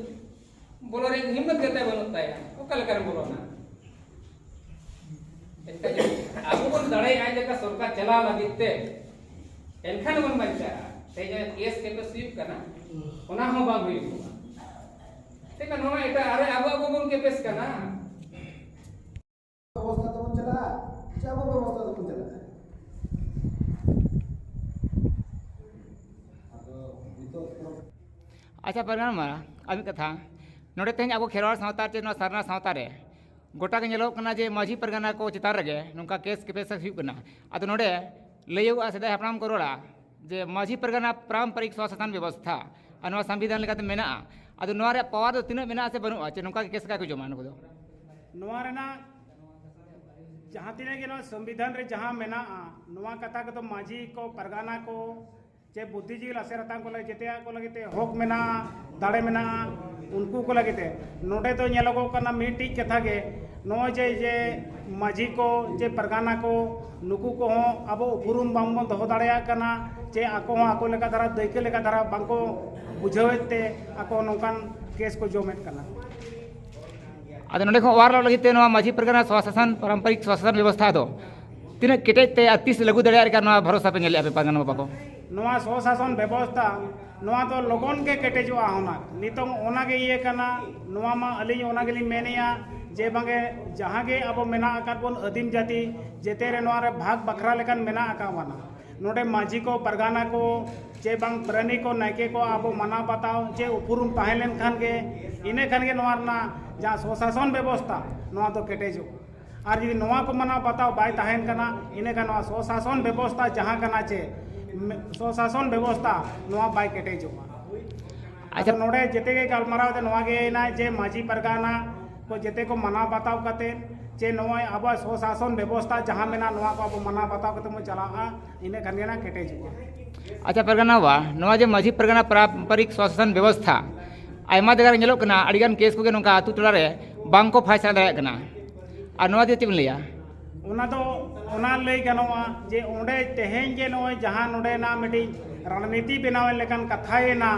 ᱵᱚᱞᱚ ᱨᱮᱭᱟᱜ ᱦᱤᱢᱢᱚᱛ ᱜᱮ ᱛᱟᱭ ᱵᱟᱹᱱᱩᱜ ᱛᱟᱭᱟ, ᱚᱠᱟ ᱞᱮᱠᱟᱨᱮ ᱵᱚᱞᱚᱱᱟ? ᱮᱱᱠᱷᱟᱱ ᱟᱵᱚ ᱵᱚᱱ ᱫᱟᱲᱮᱭᱟᱜᱼᱟ ᱡᱮ ᱥᱚᱨᱠᱟᱨ ᱪᱟᱞᱟᱣ ᱞᱟᱹᱜᱤᱫ ᱛᱮ, ᱮᱱᱠᱷᱟᱱ ᱵᱚᱱ ᱵᱟᱧᱪᱟᱜᱼᱟ᱾ ᱛᱮᱦᱮᱧ ᱡᱟᱦᱟᱸ ᱠᱮᱥ ᱠᱮᱯᱮᱥ ᱦᱩᱭᱩᱜ ᱠᱟᱱᱟ, ᱚᱱᱟ ᱦᱚᱸ ᱵᱟᱝ ᱦᱩᱭᱩᱜᱼᱟ᱾ ᱛᱮᱦᱮᱧ ᱱᱚᱣᱟ ᱮᱴᱟᱜ ᱟᱨ ᱟᱵᱚ ᱟᱵᱚ ᱵᱚᱱ ᱠᱮᱯᱮᱥ ᱠᱟᱱᱟ᱾ ᱵᱮᱵᱚᱥᱛᱷᱟ ᱛᱮᱵᱚᱱ ᱪᱟᱞᱟᱜᱼᱟ, ᱪᱮ ᱟᱵᱚ ᱵᱮᱵᱚᱥᱛᱷᱟ ᱛᱮᱵᱚᱱ ᱪᱟᱞᱟᱜᱼᱟ? ᱟᱫᱚ ᱱᱤᱛᱚᱜ ᱟᱪᱪᱷᱟ, ᱯᱟᱨᱜᱟᱱᱟ ᱢᱟ, ᱟᱨ ᱢᱤᱫ ᱠᱟᱛᱷᱟ, ᱱᱚᱰᱮ ᱛᱮᱦᱮᱧ ᱟᱵᱚ ᱠᱷᱮᱨᱣᱟᱲ ᱥᱟᱶᱛᱟ ᱪᱮ ᱱᱚᱣᱟ ᱥᱟᱨᱱᱟ ᱥᱟᱶᱛᱟ ᱨᱮ ᱜᱚᱴᱟ ᱜᱮ ᱧᱮᱞᱚᱜ ᱠᱟᱱᱟ ᱡᱮ ᱢᱟᱹᱡᱷᱤ ᱯᱟᱨᱜᱟᱱᱟ ᱠᱚ ᱪᱮᱛᱟᱱ ᱨᱮᱜᱮ ᱱᱚᱝᱠᱟ ᱠᱮᱥ ᱠᱮᱯᱮᱥ ᱦᱩᱭᱩᱜ ᱠᱟᱱᱟ᱾ ᱟᱫᱚ ᱱᱚᱰᱮ ᱞᱟᱹᱭᱟᱹᱜᱚᱜᱼᱟ, ᱥᱮᱫᱟᱭ ᱦᱟᱯᱲᱟᱢ ᱠᱚ ᱨᱚᱲᱟ ᱡᱮ ᱢᱟᱹᱡᱷᱤ ᱯᱟᱨᱜᱟᱱᱟ ᱯᱟᱨᱟᱢᱯᱚᱨᱤᱠ ᱥᱚᱥᱟᱥᱚᱱ ᱵᱮᱵᱚᱥᱛᱷᱟ ᱟᱨ ᱱᱚᱣᱟ ᱥᱚᱝᱵᱤᱫᱷᱟᱱ ᱞᱮᱠᱟᱛᱮ ᱢᱮᱱᱟᱜᱼᱟ᱾ ᱟᱫᱚ ᱱᱚᱣᱟ ᱨᱮᱭᱟᱜ ᱯᱟᱣᱟᱨ ᱫᱚ ᱛᱤᱱᱟᱹᱜ ᱢᱮᱱᱟᱜᱼᱟ ᱥᱮ ᱵᱟᱹᱱᱩᱜᱼᱟ, ᱪᱮ ᱱᱚᱝᱠᱟ ᱜᱮ ᱠᱮᱥ ᱠᱟᱜ ᱠᱚ ᱡᱚᱢᱟ ᱱᱩᱠᱩ ᱫᱚ? ᱱᱚᱣᱟ ᱨᱮᱱᱟᱜ ᱡᱟᱦᱟᱸ ᱛᱤᱱᱟᱹᱜ ᱜᱮ ᱱᱚᱣᱟ ᱥᱚᱝᱵᱤᱫᱷᱟᱱ ᱨᱮ ᱡᱟᱦᱟᱸ ᱢᱮᱱᱟᱜᱼᱟ, ᱱᱚᱣᱟ ᱠᱟᱛᱷᱟ ᱠᱚᱫᱚ ᱢᱟᱹᱡᱷᱤ ᱠᱚ, ᱯᱟᱨᱜᱟᱱᱟ ᱠᱚ, ᱪᱮ ᱵᱩᱫᱽᱫᱷᱤᱡᱤᱵᱤ ᱞᱟᱥᱮᱨ ᱦᱟᱛᱟᱝ ᱠᱚ ᱞᱟᱹᱜᱤᱫ ᱡᱮᱛᱮᱭᱟᱜ ᱠᱚ ᱞᱟᱹᱜᱤᱫ ᱛᱮ ᱦᱚᱠ ᱢᱮᱱᱟᱜᱼᱟ, ᱫᱟᱲᱮ ᱢᱮᱱᱟᱜᱼᱟ᱾ ᱩᱱᱠᱩ ᱠᱚ ᱞᱟᱹᱜᱤᱫ ᱛᱮ ᱱᱚᱰᱮ ᱫᱚ ᱧᱮᱞᱚᱜᱚᱜ ᱠᱟᱱᱟ ᱢᱤᱫᱴᱤᱡ ᱠᱟᱛᱷᱟ ᱜᱮ, ᱱᱚᱜᱼᱚᱭ ᱡᱮ, ᱡᱮ ᱢᱟᱹᱡᱷᱤ ᱠᱚ, ᱡᱮ ᱯᱟᱨᱜᱟᱱᱟ ᱠᱚ, ᱱᱩᱠᱩ ᱠᱚᱦᱚᱸ ᱟᱵᱚ ᱩᱯᱨᱩᱢ ᱵᱟᱝᱵᱚᱱ ᱫᱚᱦᱚ ᱫᱟᱲᱮᱭᱟᱜ ᱠᱟᱱᱟ, ᱪᱮ ᱟᱠᱚ ᱦᱚᱸ ᱟᱠᱚ ᱞᱮᱠᱟ ᱫᱷᱟᱨᱟ, ᱫᱟᱹᱭᱠᱟᱹ ᱞᱮᱠᱟ ᱫᱷᱟᱨᱟ ᱵᱟᱝᱠᱚ ᱵᱩᱡᱷᱟᱹᱣᱮᱫ ᱛᱮ ᱟᱠᱚ ᱱᱚᱝᱠᱟᱱ ᱠᱮᱥ ᱠᱚ ᱡᱚᱢᱮᱫ ᱠᱟᱱᱟ᱾ ᱟᱫᱚ ᱱᱚᱰᱮ ᱠᱷᱚᱱ ᱚᱣᱟᱨ ᱞᱟᱹᱜᱤᱫ ᱛᱮ ᱱᱚᱣᱟ ᱢᱟᱹᱡᱷᱤ ᱯᱟᱨᱜᱟᱱᱟ ᱥᱚᱥᱟᱥᱚᱱ, ᱯᱟᱨᱟᱢᱯᱚᱨᱤᱠ ᱥᱚᱥᱟᱥᱚᱱ ᱵᱮᱵᱚᱥᱛᱷᱟ ᱫᱚ ᱛᱤᱱᱟᱹᱜ ᱠᱮᱴᱮᱡ ᱛᱮ ᱟᱨ ᱛᱤᱥ ᱞᱟᱹᱜᱩ ᱫᱟᱲᱮᱭᱟᱜ ᱞᱮᱠᱟ ᱱᱚᱣᱟ ᱵᱷᱚᱨᱥᱟ ᱯᱮ ᱧᱮᱞᱮᱫᱼᱟ ᱟᱯᱮ ᱯᱟᱨᱜᱟᱱᱟ ᱵᱟᱵᱟ ᱠᱚ? ᱱᱚᱣᱟ ᱥᱚᱥᱟᱥᱚᱱ ᱵᱮᱵᱚᱥᱛᱷᱟ, ᱱᱚᱣᱟ ᱫᱚ ᱞᱚᱜᱚᱱ ᱜᱮ ᱠᱮᱴᱮᱡᱚᱜᱼᱟ ᱦᱩᱱᱟᱹᱝ᱾ ᱱᱤᱛᱚᱝ ᱚᱱᱟ ᱜᱮ ᱤᱭᱟᱹ ᱠᱟᱱᱟ, ᱱᱚᱣᱟ ᱢᱟ ᱟᱹᱞᱤᱧ ᱚᱱᱟ ᱜᱮᱞᱤᱧ ᱢᱮᱱᱮᱜᱼᱟ ᱡᱮ ᱵᱟᱝᱮ ᱡᱟᱦᱟᱸ ᱜᱮ ᱟᱵᱚ ᱢᱮᱱᱟᱜ ᱟᱠᱟᱫ ᱵᱚᱱ ᱟᱹᱫᱤᱢ ᱡᱟᱹᱛᱤ, ᱡᱮᱛᱮ ᱨᱮ ᱱᱚᱣᱟ ᱨᱮ ᱵᱷᱟᱜᱽ ᱵᱟᱠᱷᱨᱟ ᱞᱮᱠᱟᱱ ᱢᱮᱱᱟᱜ ᱟᱠᱟᱫ ᱵᱚᱱᱟ᱾ ᱱᱚᱰᱮ ᱢᱟᱹᱡᱷᱤ ᱠᱚ, ᱯᱟᱨᱜᱟᱱᱟ ᱠᱚ, ᱪᱮ ᱵᱟᱝ ᱯᱟᱨᱟᱱᱤᱠ ᱠᱚ, ᱱᱟᱭᱠᱮ ᱠᱚ ᱟᱵᱚ ᱢᱟᱱᱟᱣ ᱵᱟᱛᱟᱣ ᱪᱮ ᱩᱯᱨᱩᱢ ᱛᱟᱦᱮᱸ ᱞᱮᱱᱠᱷᱟᱱ ᱜᱮ, ᱤᱱᱟᱹ ᱠᱷᱟᱱ ᱜᱮ ᱱᱚᱣᱟ ᱨᱮᱱᱟᱜ ᱡᱟᱦᱟᱸ ᱥᱚᱥᱟᱥᱚᱱ ᱵᱮᱵᱚᱥᱛᱷᱟ, ᱱᱚᱣᱟ ᱫᱚ ᱠᱮᱴᱮᱡᱚᱜᱼᱟ᱾ ᱟᱨ ᱡᱩᱫᱤ ᱱᱚᱣᱟ ᱠᱚ ᱢᱟᱱᱟᱣ ᱵᱟᱛᱟᱣ ᱵᱟᱭ ᱛᱟᱦᱮᱱ ᱠᱟᱱᱟ, ᱤᱱᱟᱹ ᱠᱷᱟᱱ ᱱᱚᱣᱟ ᱥᱚᱥᱟᱥᱚᱱ ᱵᱮᱵᱚᱥᱛᱷᱟ ᱡᱟᱦᱟᱸ ᱠᱟᱱᱟ ᱪᱮ, ᱢᱮ-, ᱥᱚᱥᱟᱥᱚᱱ ᱵᱮᱵᱚᱥᱛᱷᱟ ᱱᱚᱣᱟ ᱵᱟᱭ ᱠᱮᱴᱮᱡᱚᱜᱼᱟ᱾ ᱟᱪᱪᱷᱟ᱾ ᱟᱫᱚ ᱱᱚᱰᱮ ᱡᱮᱛᱮ ᱜᱮ ᱜᱟᱞᱢᱟᱨᱟᱣ ᱫᱚ ᱱᱚᱣᱟ ᱜᱮ ᱦᱩᱭᱱᱟ ᱡᱮ ᱢᱟᱹᱡᱷᱤ ᱯᱟᱨᱜᱟᱱᱟ ᱠᱚ ᱡᱮᱛᱮ ᱠᱚ ᱢᱟᱱᱟᱣ ᱵᱟᱛᱟᱣ ᱠᱟᱛᱮ, ᱪᱮ ᱱᱚᱜᱼᱚᱭ ᱟᱵᱚᱣᱟᱜ ᱥᱚᱥᱟᱥᱚᱱ ᱵᱮᱵᱚᱥᱛᱷᱟ ᱡᱟᱦᱟᱸ ᱢᱮᱱᱟᱜᱼᱟ, ᱱᱚᱣᱟ ᱠᱚ ᱟᱵᱚ ᱢᱟᱱᱟᱣ ᱵᱟᱛᱟᱣ ᱠᱟᱛᱮ ᱵᱚᱱ ᱪᱟᱞᱟᱜᱼᱟ, ᱤᱱᱟᱹ ᱠᱷᱟᱱ ᱜᱮ ᱱᱟᱜ ᱠᱮᱴᱮᱡᱚᱜᱼᱟ᱾ ᱟᱪᱪᱷᱟ ᱯᱟᱨᱜᱟᱱᱟ ᱵᱟᱵᱟ, ᱱᱚᱣᱟ ᱡᱮ ᱢᱟᱹᱡᱷᱤ ᱯᱟᱨᱜᱟᱱᱟ ᱯᱟᱨᱟᱢᱯᱟᱨᱤᱠ ᱥᱚᱥᱟᱥᱚᱱ ᱵᱮᱵᱚᱥᱛᱷᱟ, ᱟᱭᱢᱟ ᱡᱟᱭᱜᱟ ᱨᱮ ᱧᱮᱞᱚᱜ ᱠᱟᱱᱟ, ᱟᱹᱰᱤᱜᱟᱱ ᱠᱮᱥ ᱠᱚᱜᱮ ᱱᱚᱝᱠᱟ ᱟᱹᱛᱩ ᱴᱚᱞᱟ ᱨᱮ ᱵᱟᱝ ᱠᱚ ᱯᱷᱟᱭᱥᱟᱞᱟ ᱫᱟᱲᱮᱭᱟᱜ ᱠᱟᱱᱟ, ᱟᱨ ᱱᱚᱣᱟ ᱫᱚ ᱪᱮᱫ ᱵᱤᱱ ᱞᱟᱹᱭᱟ? ᱚᱱᱟ ᱫᱚ ᱚᱱᱟ ᱞᱟᱹᱭ ᱜᱟᱱᱚᱜᱼᱟ ᱡᱮ ᱚᱸᱰᱮ ᱛᱮᱦᱮᱧ ᱡᱮ ᱱᱚᱜᱼᱚᱭ ᱡᱟᱦᱟᱸ ᱱᱚᱰᱮᱱᱟᱜ ᱢᱤᱫᱴᱤᱡ ᱨᱟᱡᱽᱱᱤᱛᱤ ᱵᱮᱱᱟᱣᱮᱱ ᱞᱮᱠᱟᱱ ᱠᱟᱛᱷᱟᱭᱮᱱᱟ,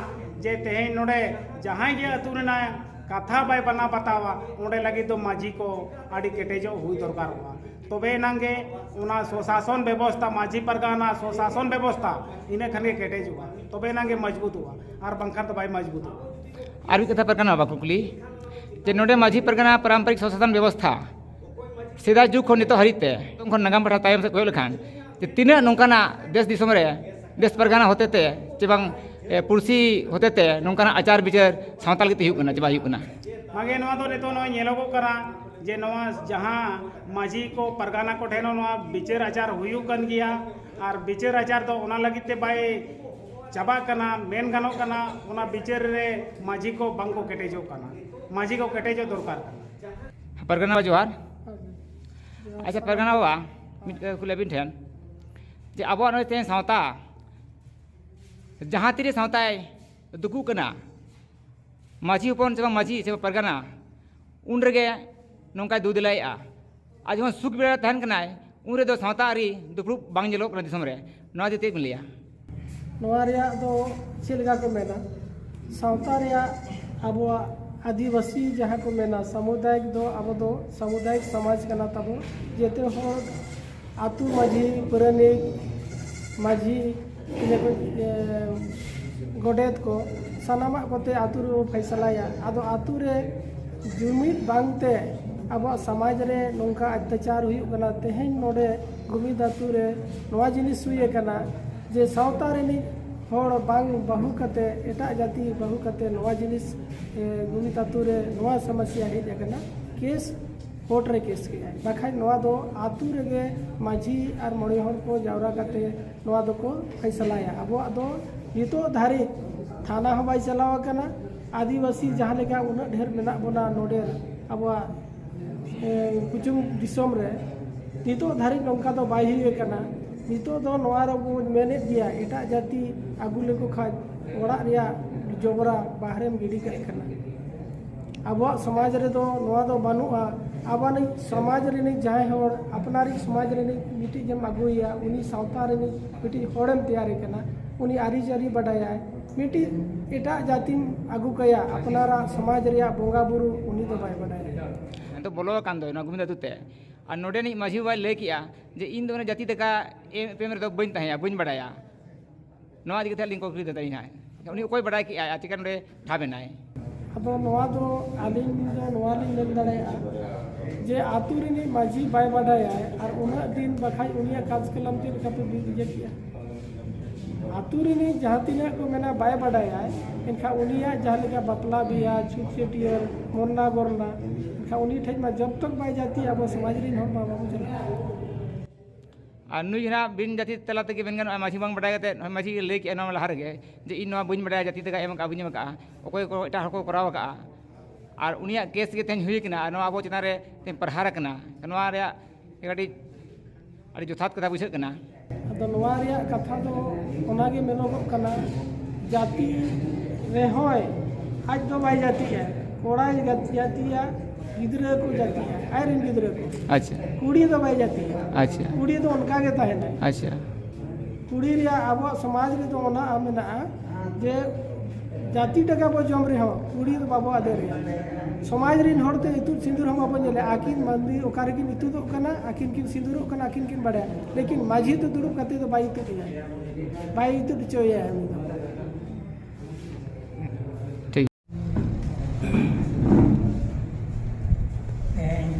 ᱡᱮ ᱛᱮᱦᱮᱧ ᱱᱚᱰᱮ ᱡᱟᱦᱟᱸᱭ ᱜᱮ ᱟᱹᱛᱩ ᱨᱮᱱᱟᱜ ᱠᱟᱛᱷᱟ ᱵᱟᱭ ᱢᱟᱱᱟᱣ ᱵᱟᱛᱟᱣᱟ, ᱚᱸᱰᱮ ᱞᱟᱹᱜᱤᱫ ᱫᱚ ᱢᱟᱹᱡᱷᱤ ᱠᱚ ᱟᱹᱰᱤ ᱠᱮᱴᱮᱡᱚᱜ ᱦᱩᱭ ᱫᱚᱨᱠᱟᱨᱚᱜᱼᱟ᱾ ᱛᱚᱵᱮ ᱮᱱᱟᱝ ᱜᱮ ᱚᱱᱟ ᱥᱚᱥᱟᱥᱚᱱ ᱵᱮᱵᱚᱥᱛᱷᱟ, ᱢᱟᱹᱡᱷᱤ ᱯᱟᱨᱜᱟᱱᱟ ᱥᱚᱥᱟᱥᱚᱱ ᱵᱮᱵᱚᱥᱛᱷᱟ, ᱤᱱᱟᱹ ᱠᱷᱟᱱ ᱜᱮ ᱠᱮᱴᱮᱡᱚᱜᱼᱟ, ᱛᱚᱵᱮ ᱮᱱᱟᱝ ᱜᱮ ᱢᱚᱡᱽᱵᱩᱛᱚᱜᱼᱟ, ᱟᱨ ᱵᱟᱝᱠᱷᱟᱱ ᱫᱚ ᱵᱟᱭ ᱢᱚᱡᱽᱵᱩᱛᱚᱜᱼᱟ᱾ ᱟᱨ ᱢᱤᱫ ᱠᱟᱛᱷᱟ ᱯᱟᱨᱜᱟᱱᱟ ᱵᱟᱵᱟ ᱠᱩᱠᱞᱤ, ᱡᱮ ᱱᱚᱰᱮ ᱢᱟᱹᱡᱷᱤ ᱯᱟᱨᱜᱟᱱᱟ ᱯᱟᱨᱟᱢᱯᱟᱨᱤᱠ ᱥᱚᱥᱟᱥᱚᱱ ᱵᱮᱵᱚᱥᱛᱷᱟ ᱥᱮᱫᱟᱭ ᱡᱩᱜᱽ ᱠᱷᱚᱱ ᱱᱤᱛᱚᱜ ᱦᱟᱹᱨᱤᱡ ᱛᱮ, ᱱᱤᱛᱚᱜ ᱠᱷᱚᱱ ᱱᱟᱜᱟᱢ ᱯᱟᱲᱦᱟᱣ ᱛᱟᱭᱚᱢ ᱥᱮᱫ ᱠᱚᱭᱚᱜ ᱞᱮᱠᱷᱟᱱ, ᱡᱮ ᱛᱤᱱᱟᱹᱜ ᱱᱚᱝᱠᱟᱱᱟᱜ ᱫᱮᱥ ᱫᱤᱥᱚᱢ ᱨᱮ ᱫᱮᱥ ᱯᱟᱨᱜᱟᱱᱟ ᱦᱚᱛᱮᱛᱮ ᱪᱮ ᱵᱟᱝ, ᱮ, ᱯᱩᱲᱥᱤ ᱦᱚᱛᱮᱛᱮ ᱱᱚᱝᱠᱟᱱᱟᱜ ᱟᱪᱟᱨ ᱵᱤᱪᱟᱹᱨ ᱥᱟᱶᱛᱟ ᱞᱟᱹᱜᱤᱫ ᱛᱮ ᱦᱩᱭᱩᱜ ᱠᱟᱱᱟ ᱪᱮ ᱵᱟᱭ ᱦᱩᱭᱩᱜ ᱠᱟᱱᱟ? ᱢᱟᱜᱮ ᱱᱚᱣᱟ ᱫᱚ ᱱᱤᱛᱚᱜ ᱱᱚᱜᱼᱚᱭ ᱧᱮᱞᱚᱜᱚᱜ ᱠᱟᱱᱟ ᱡᱮ ᱱᱚᱣᱟ ᱡᱟᱦᱟᱸ ᱢᱟᱹᱡᱷᱤ ᱠᱚ, ᱯᱟᱨᱜᱟᱱᱟ ᱠᱚ ᱴᱷᱮᱱ ᱦᱚᱸ ᱱᱚᱣᱟ ᱵᱤᱪᱟᱹᱨ ᱟᱪᱟᱨ ᱦᱩᱭᱩᱜ ᱠᱟᱱ ᱜᱮᱭᱟ, ᱟᱨ ᱵᱤᱪᱟᱹᱨ ᱟᱪᱟᱨ ᱫᱚ ᱚᱱᱟ ᱞᱟᱹᱜᱤᱫ ᱛᱮ ᱵᱟᱭ ᱪᱟᱵᱟᱜ ᱠᱟᱱᱟ, ᱢᱮᱱ ᱜᱟᱱᱚᱜ ᱠᱟᱱᱟ ᱚᱱᱟ ᱵᱤᱪᱟᱹᱨ ᱨᱮ ᱢᱟᱹᱡᱷᱤ ᱠᱚ ᱵᱟᱝ ᱠᱚ ᱠᱮᱴᱮᱡᱚᱜ ᱠᱟᱱᱟ᱾ ᱢᱟᱹᱡᱷᱤ ᱠᱚ ᱠᱮᱴᱮᱡᱚᱜ ᱫᱚᱨᱠᱟᱨ ᱠᱟᱱᱟ᱾ ᱯᱟᱨᱜᱟᱱᱟ ᱵᱟᱵᱟ ᱡᱚᱦᱟᱨ᱾ ᱟᱪᱪᱷᱟ ᱯᱟᱨᱜᱟᱱᱟ ᱵᱟᱵᱟ, ᱢᱤᱫ ᱠᱩᱠᱞᱤ ᱟᱹᱵᱤᱱ ᱴᱷᱮᱱ, ᱡᱮ ᱟᱵᱚᱣᱟᱜ ᱱᱚᱜᱼᱚᱭ ᱛᱮᱦᱮᱧ ᱥᱟᱶᱛᱟ ᱡᱟᱦᱟᱸ ᱛᱤᱨᱮ ᱥᱟᱶᱛᱟᱭ ᱫᱩᱠᱩᱜ ᱠᱟᱱᱟ, ᱢᱟᱹᱡᱷᱤ ᱦᱚᱯᱚᱱ ᱥᱮ ᱵᱟᱝ ᱢᱟᱹᱡᱷᱤ ᱥᱮ ᱵᱟᱝ ᱯᱟᱨᱜᱟᱱᱟ, ᱩᱱ ᱨᱮᱜᱮ ᱱᱚᱝᱠᱟᱭ ᱫᱩ ᱫᱮᱞᱟᱭᱮᱫᱼᱟ᱾ ᱟᱨ ᱡᱚᱠᱷᱚᱱ ᱥᱩᱠ ᱵᱮᱲᱟ ᱨᱮ ᱛᱟᱦᱮᱱ ᱠᱟᱱᱟᱭ, ᱩᱱ ᱨᱮᱫᱚ ᱥᱟᱶᱛᱟ ᱟᱹᱨᱤ ᱫᱩᱯᱲᱩᱵ ᱵᱟᱝ ᱧᱮᱞᱚᱜ ᱠᱟᱱᱟ ᱫᱤᱥᱚᱢ ᱨᱮ᱾ ᱱᱚᱣᱟ ᱤᱫᱤ ᱪᱮᱫ ᱵᱤᱱ ᱞᱟᱹᱭᱟ? ᱱᱚᱣᱟ ᱨᱮᱭᱟᱜ ᱫᱚ ᱪᱮᱫ ᱞᱮᱠᱟ ᱠᱚ ᱢᱮᱱᱟ, ᱥᱟᱶᱛᱟ ᱨᱮᱭᱟᱜ ᱟᱵᱚᱣᱟᱜ ᱟᱹᱫᱤᱵᱟᱹᱥᱤ ᱡᱟᱦᱟᱸ ᱠᱚ ᱢᱮᱱᱟ ᱥᱟᱢᱩᱫᱟᱭᱤᱠ ᱫᱚ, ᱟᱵᱚ ᱫᱚ ᱥᱟᱢᱩᱫᱟᱭᱤᱠ ᱥᱚᱢᱟᱡᱽ ᱠᱟᱱᱟ ᱛᱟᱵᱚ᱾ ᱡᱮᱛᱮ ᱦᱚᱲ ᱟᱹᱛᱩ ᱢᱟᱹᱡᱷᱤ, ᱯᱟᱨᱟᱱᱤᱠ, ᱢᱟᱹᱡᱷᱤ, ᱤᱱᱟᱹ ᱠᱚ, ᱮ, ᱜᱚᱰᱮᱛ ᱠᱚ, ᱥᱟᱱᱟᱢᱟᱜ ᱠᱚᱛᱮ ᱟᱹᱛᱩ ᱨᱮᱵᱚ ᱯᱷᱟᱭᱥᱟᱞᱟᱭᱟ᱾ ᱟᱫᱚ ᱟᱹᱛᱩ ᱨᱮ ᱡᱩᱢᱤᱫ ᱵᱟᱝᱛᱮ ᱟᱵᱚᱣᱟᱜ ᱥᱚᱢᱟᱡᱽ ᱨᱮ ᱱᱚᱝᱠᱟ ᱚᱛᱛᱟᱪᱟᱨ ᱦᱩᱭᱩᱜ ᱠᱟᱱᱟ᱾ ᱛᱮᱦᱮᱧ ᱱᱚᱰᱮ ᱜᱩᱢᱤᱫ ᱟᱹᱛᱩ ᱨᱮ ᱱᱚᱣᱟ ᱡᱤᱱᱤᱥ ᱦᱩᱭ ᱟᱠᱟᱱᱟ ᱡᱮ ᱥᱟᱶᱛᱟ ᱨᱤᱱᱤᱡ ᱦᱚᱲ ᱵᱟᱝ ᱵᱟᱹᱦᱩ ᱠᱟᱛᱮ, ᱮᱴᱟᱜ ᱡᱟᱹᱛᱤ ᱵᱟᱹᱦᱩ ᱠᱟᱛᱮ ᱱᱚᱣᱟ ᱡᱤᱱᱤᱥ, ᱮ, ᱜᱩᱢᱤᱫ ᱟᱹᱛᱩ ᱨᱮ ᱱᱚᱣᱟ ᱥᱚᱢᱚᱥᱭᱟ ᱦᱮᱡ ᱟᱠᱟᱱᱟ᱾ ᱠᱮᱥ ᱠᱳᱨᱴ ᱨᱮ ᱠᱮᱥ ᱠᱮᱜᱼᱟᱭ, ᱵᱟᱠᱷᱟᱡ ᱱᱚᱣᱟ ᱫᱚ ᱟᱹᱛᱩ ᱨᱮᱜᱮ ᱢᱟᱹᱡᱷᱤ ᱟᱨ ᱢᱚᱬᱮ ᱦᱚᱲ ᱠᱚ ᱡᱟᱣᱨᱟ ᱠᱟᱛᱮ ᱱᱚᱣᱟ ᱫᱚᱠᱚ ᱯᱷᱟᱭᱥᱟᱞᱟᱭᱟ᱾ ᱟᱵᱚᱣᱟᱜ ᱫᱚ ᱱᱤᱛᱚᱜ ᱫᱷᱟᱹᱨᱤᱡ ᱛᱷᱟᱱᱟ ᱦᱚᱸ ᱵᱟᱭ ᱪᱟᱞᱟᱣ ᱟᱠᱟᱱᱟ᱾ ᱟᱹᱫᱤᱵᱟᱹᱥᱤ ᱡᱟᱦᱟᱸ ᱞᱮᱠᱟ ᱩᱱᱟᱹᱜ ᱰᱷᱮᱨ ᱢᱮᱱᱟᱜ ᱵᱚᱱᱟ ᱱᱚᱰᱮ ᱟᱵᱚᱣᱟᱜ, ᱮ, ᱠᱩᱪᱩᱝ ᱫᱤᱥᱚᱢ ᱨᱮ ᱱᱤᱛᱚᱜ ᱫᱷᱟᱹᱨᱤᱡ ᱱᱚᱝᱠᱟ ᱫᱚ ᱵᱟᱭ ᱦᱩᱭ ᱟᱠᱟᱱᱟ᱾ ᱱᱤᱛᱚᱜ ᱫᱚ ᱱᱚᱣᱟ ᱨᱮᱵᱚ ᱢᱮᱱᱮᱫ ᱜᱮᱭᱟ, ᱮᱴᱟᱜ ᱡᱟᱹᱛᱤ ᱟᱹᱜᱩ ᱞᱮᱠᱚ ᱠᱷᱟᱱ ᱚᱲᱟᱜ ᱨᱮᱭᱟᱜ ᱡᱚᱵᱽᱨᱟ ᱵᱟᱦᱨᱮᱢ ᱜᱤᱰᱤ ᱠᱟᱜ ᱠᱟᱱᱟ᱾ ᱟᱵᱚᱣᱟᱜ ᱥᱚᱢᱟᱡᱽ ᱨᱮᱫᱚ ᱱᱚᱣᱟ ᱫᱚ ᱵᱟᱹᱱᱩᱜᱼᱟ᱾ ᱟᱵᱚᱣᱟᱜ ᱥᱚᱢᱟᱡᱽ ᱨᱤᱱᱤᱡ ᱡᱟᱦᱟᱸᱭ ᱦᱚᱲ ᱟᱯᱱᱟᱨᱤᱡ ᱥᱚᱢᱟᱡᱽ ᱨᱤᱱᱤᱡ ᱢᱤᱫᱴᱤᱡ ᱮᱢ ᱟᱹᱜᱩᱭᱮᱭᱟ, ᱩᱱᱤ ᱥᱟᱶᱛᱟ ᱨᱤᱱᱤᱡ ᱢᱤᱫᱴᱤᱡ ᱦᱚᱲᱮᱢ ᱛᱮᱭᱟᱨᱮ ᱠᱟᱱᱟ, ᱩᱱᱤ ᱟᱹᱨᱤᱪᱟᱹᱞᱤ ᱵᱟᱰᱟᱭᱟᱭ᱾ ᱢᱤᱫᱴᱤᱡ ᱮᱴᱟᱜ ᱡᱟᱹᱛᱤᱢ ᱟᱹᱜᱩ ᱠᱟᱭᱟ, ᱟᱯᱱᱟᱨᱟᱜ ᱥᱚᱢᱟᱡᱽ ᱨᱮᱭᱟᱜ ᱵᱚᱸᱜᱟ ᱵᱩᱨᱩ ᱩᱱᱤ ᱫᱚ ᱵᱟᱭ ᱵᱟᱰᱟᱭᱟ᱾ ᱱᱤᱛᱚᱜ ᱵᱚᱞᱚ ᱟᱠᱟᱱ ᱫᱚᱭ ᱱᱚᱣᱟ ᱜᱩᱢᱤᱫ ᱟᱹᱛᱩ ᱛᱮ, ᱟᱨ ᱱᱚᱰᱮᱱᱤᱡ ᱢᱟᱹᱡᱷᱤ ᱵᱟᱵᱟᱭ ᱞᱟᱹᱭ ᱠᱮᱜᱼᱟ ᱡᱮ ᱤᱧ ᱫᱚ ᱚᱱᱟ ᱡᱟᱹᱛᱤ ᱫᱟᱠᱟ ᱮᱢ ᱮᱯᱮᱢ ᱨᱮᱫᱚ ᱵᱟᱹᱧ ᱛᱟᱦᱮᱸᱭᱟ, ᱵᱟᱹᱧ ᱵᱟᱰᱟᱭᱟ᱾ ᱱᱚᱣᱟ ᱤᱫᱤ ᱠᱟᱛᱮ ᱞᱤᱧ ᱠᱩᱠᱞᱤ ᱫᱚ ᱛᱟᱹᱞᱤᱧ ᱦᱟᱸᱜ, ᱩᱱᱤ ᱚᱠᱚᱭ ᱵᱟᱰᱟᱭ ᱠᱮᱜᱼᱟᱭ ᱟᱨ ᱪᱤᱠᱟ ᱱᱚᱰᱮ ᱴᱷᱟᱵ ᱮᱱᱟᱭ? ᱟᱫᱚ ᱱᱚᱣᱟ ᱫᱚ ᱟᱹᱞᱤᱧ ᱫᱚ ᱱᱚᱣᱟ ᱞᱤᱧ ᱢᱮᱱ ᱫᱟᱲᱮᱭᱟᱜᱼᱟ ᱡᱮ ᱟᱹᱛᱩ ᱨᱤᱱᱤᱡ ᱢᱟᱹᱡᱷᱤ ᱵᱟᱭ ᱵᱟᱰᱟᱭᱟ, ᱟᱨ ᱩᱱᱟᱹᱜ ᱫᱤᱱ ᱵᱟᱠᱷᱟᱡ ᱩᱱᱤᱭᱟᱜ ᱠᱟᱡᱽᱠᱟᱞᱟᱢ ᱪᱮᱫ ᱞᱮᱠᱟᱯᱮ ᱵᱤ-, ᱤᱭᱟᱹ ᱠᱮᱜᱼᱟ? ᱟᱹᱛᱩ ᱨᱤᱱᱤᱡ ᱡᱟᱦᱟᱸ ᱛᱤᱱᱟᱹᱜ ᱠᱚ ᱢᱮᱱᱟ ᱵᱟᱭ ᱵᱟᱰᱟᱭᱟ, ᱮᱱᱠᱷᱟᱱ ᱩᱱᱤᱭᱟᱜ ᱡᱟᱦᱟᱸ ᱞᱮᱠᱟ ᱵᱟᱯᱞᱟ ᱵᱤᱦᱟ, ᱪᱷᱩᱛ ᱪᱷᱟᱹᱴᱭᱟᱹᱨ, ᱢᱚᱨᱱᱟ ᱜᱚᱨᱱᱟ, ᱮᱱᱠᱷᱟᱱ ᱩᱱᱤ ᱴᱷᱮᱱ ᱢᱟ ᱡᱚᱵ ᱛᱚᱠ ᱵᱟᱭ ᱡᱟᱹᱛᱤ ᱟᱵᱚ ᱥᱚᱢᱟᱡᱽ ᱨᱤᱱ ᱦᱚᱲ ᱢᱟ ᱵᱟᱵᱚ ᱪᱟᱞᱟᱜᱼᱟ᱾ ᱟᱨ ᱱᱩᱭ ᱦᱟᱸᱜ ᱵᱤᱱ ᱡᱟᱹᱛᱤ ᱛᱟᱞᱟ ᱛᱮᱜᱮ ᱢᱮᱱ ᱜᱟᱱᱚᱜᱼᱟ, ᱢᱟᱹᱡᱷᱤ ᱵᱟᱝ ᱵᱟᱰᱟᱭ ᱠᱟᱛᱮ, ᱱᱚᱜᱼᱚᱭ ᱢᱟᱹᱡᱷᱤ ᱞᱟᱹᱭ ᱠᱮᱜᱼᱟ ᱱᱚᱣᱟ ᱞᱟᱦᱟ ᱨᱮᱜᱮ ᱡᱮ ᱤᱧ ᱱᱚᱣᱟ ᱵᱟᱹᱧ ᱵᱟᱰᱟᱭᱟ, ᱡᱟᱹᱛᱤ ᱛᱮᱜᱮ ᱮᱢ ᱠᱟᱜᱼᱟ, ᱵᱟᱹᱧ ᱮᱢ ᱠᱟᱜᱼᱟ, ᱚᱠᱚᱭ ᱠᱚ ᱮᱴᱟᱜ ᱦᱚᱲ ᱠᱚ ᱠᱚᱨᱟᱣ ᱠᱟᱜᱼᱟ᱾ ᱟᱨ ᱩᱱᱤᱭᱟᱜ ᱠᱮᱥ ᱜᱮ ᱛᱮᱦᱮᱧ ᱦᱩᱭ ᱠᱟᱱᱟ, ᱟᱨ ᱱᱚᱣᱟ ᱟᱵᱚ ᱪᱮᱛᱟᱱ ᱨᱮ ᱛᱮᱦᱮᱧ ᱯᱨᱚᱦᱟᱨ ᱟᱠᱟᱱᱟ᱾ ᱱᱚᱣᱟ ᱨᱮᱭᱟᱜ ᱠᱟᱹᱴᱤᱡ ᱟᱹᱰᱤ ᱡᱚᱛᱷᱟᱛ ᱠᱟᱛᱷᱟ ᱵᱩᱡᱷᱟᱹᱜ ᱠᱟᱱᱟ᱾ ᱟᱫᱚ ᱱᱚᱣᱟ ᱨᱮᱭᱟᱜ ᱠᱟᱛᱷᱟ ᱫᱚ ᱚᱱᱟᱜᱮ ᱢᱮᱱᱚᱜᱚᱜ ᱠᱟᱱᱟ, ᱡᱟᱹᱛᱤ ᱨᱮᱦᱚᱸᱭ ᱟᱡ ᱫᱚ ᱵᱟᱭ ᱡᱟᱹᱛᱤᱜᱼᱟ, ᱠᱚᱲᱟᱭ ᱡᱟᱹᱛᱤᱜᱼᱟ, ᱜᱤᱫᱽᱨᱟᱹ ᱠᱚ ᱡᱟᱹᱛᱤᱜᱼᱟ, ᱟᱡ ᱨᱮᱱ ᱜᱤᱫᱽᱨᱟᱹ ᱠᱚ᱾ ᱟᱪᱪᱷᱟ᱾ ᱠᱩᱲᱤ ᱫᱚ ᱵᱟᱭ ᱡᱟᱹᱛᱤᱜᱼᱟ᱾ ᱟᱪᱪᱷᱟ᱾ ᱠᱩᱲᱤ ᱫᱚ ᱚᱱᱠᱟ ᱜᱮ ᱛᱟᱦᱮᱱᱟᱭ᱾ ᱟᱪᱪᱷᱟ᱾ ᱠᱩᱲᱤ ᱨᱮᱭᱟᱜ ᱟᱵᱚᱣᱟᱜ ᱥᱚᱢᱟᱡᱽ ᱨᱮᱫᱚ ᱚᱱᱟ ᱢᱮᱱᱟᱜᱼᱟ ᱡᱮ ᱡᱟᱹᱛᱤ ᱴᱟᱠᱟ ᱵᱚ ᱡᱚᱢ ᱨᱮᱦᱚᱸ ᱠᱩᱲᱤ ᱫᱚ ᱵᱟᱵᱚ ᱟᱫᱮᱨᱮᱭᱟ᱾ ᱥᱚᱢᱟᱡᱽ ᱨᱤᱱ ᱦᱚᱲ ᱛᱮ ᱤᱛᱩᱫ ᱥᱤᱸᱫᱩᱨ ᱦᱚᱸ ᱵᱟᱵᱚ ᱧᱮᱞᱮᱭᱟ᱾ ᱟᱹᱠᱤᱱ ᱢᱟᱹᱱᱫᱤ ᱚᱠᱟ ᱨᱮᱠᱤᱱ ᱤᱛᱩᱫᱚᱜ ᱠᱟᱱᱟ, ᱟᱹᱠᱤᱱ ᱠᱤᱱ ᱥᱤᱸᱫᱩᱨᱚᱜ ᱠᱟᱱᱟ, ᱟᱹᱠᱤᱱ ᱠᱤᱱ ᱵᱟᱲᱟᱭᱟ᱾ ᱞᱮᱠᱤᱱ ᱢᱟᱹᱡᱷᱤ ᱫᱚ ᱫᱩᱲᱩᱵ ᱠᱟᱛᱮ ᱫᱚ ᱵᱟᱭ ᱤᱛᱩᱫ ᱮᱭᱟ, ᱵᱟᱭ ᱤᱛᱩᱫ ᱦᱚᱪᱚᱭᱮᱭᱟ ᱩᱱᱤ ᱫᱚ᱾ ᱴᱷᱤᱠ᱾ ᱛᱮᱦᱮᱧ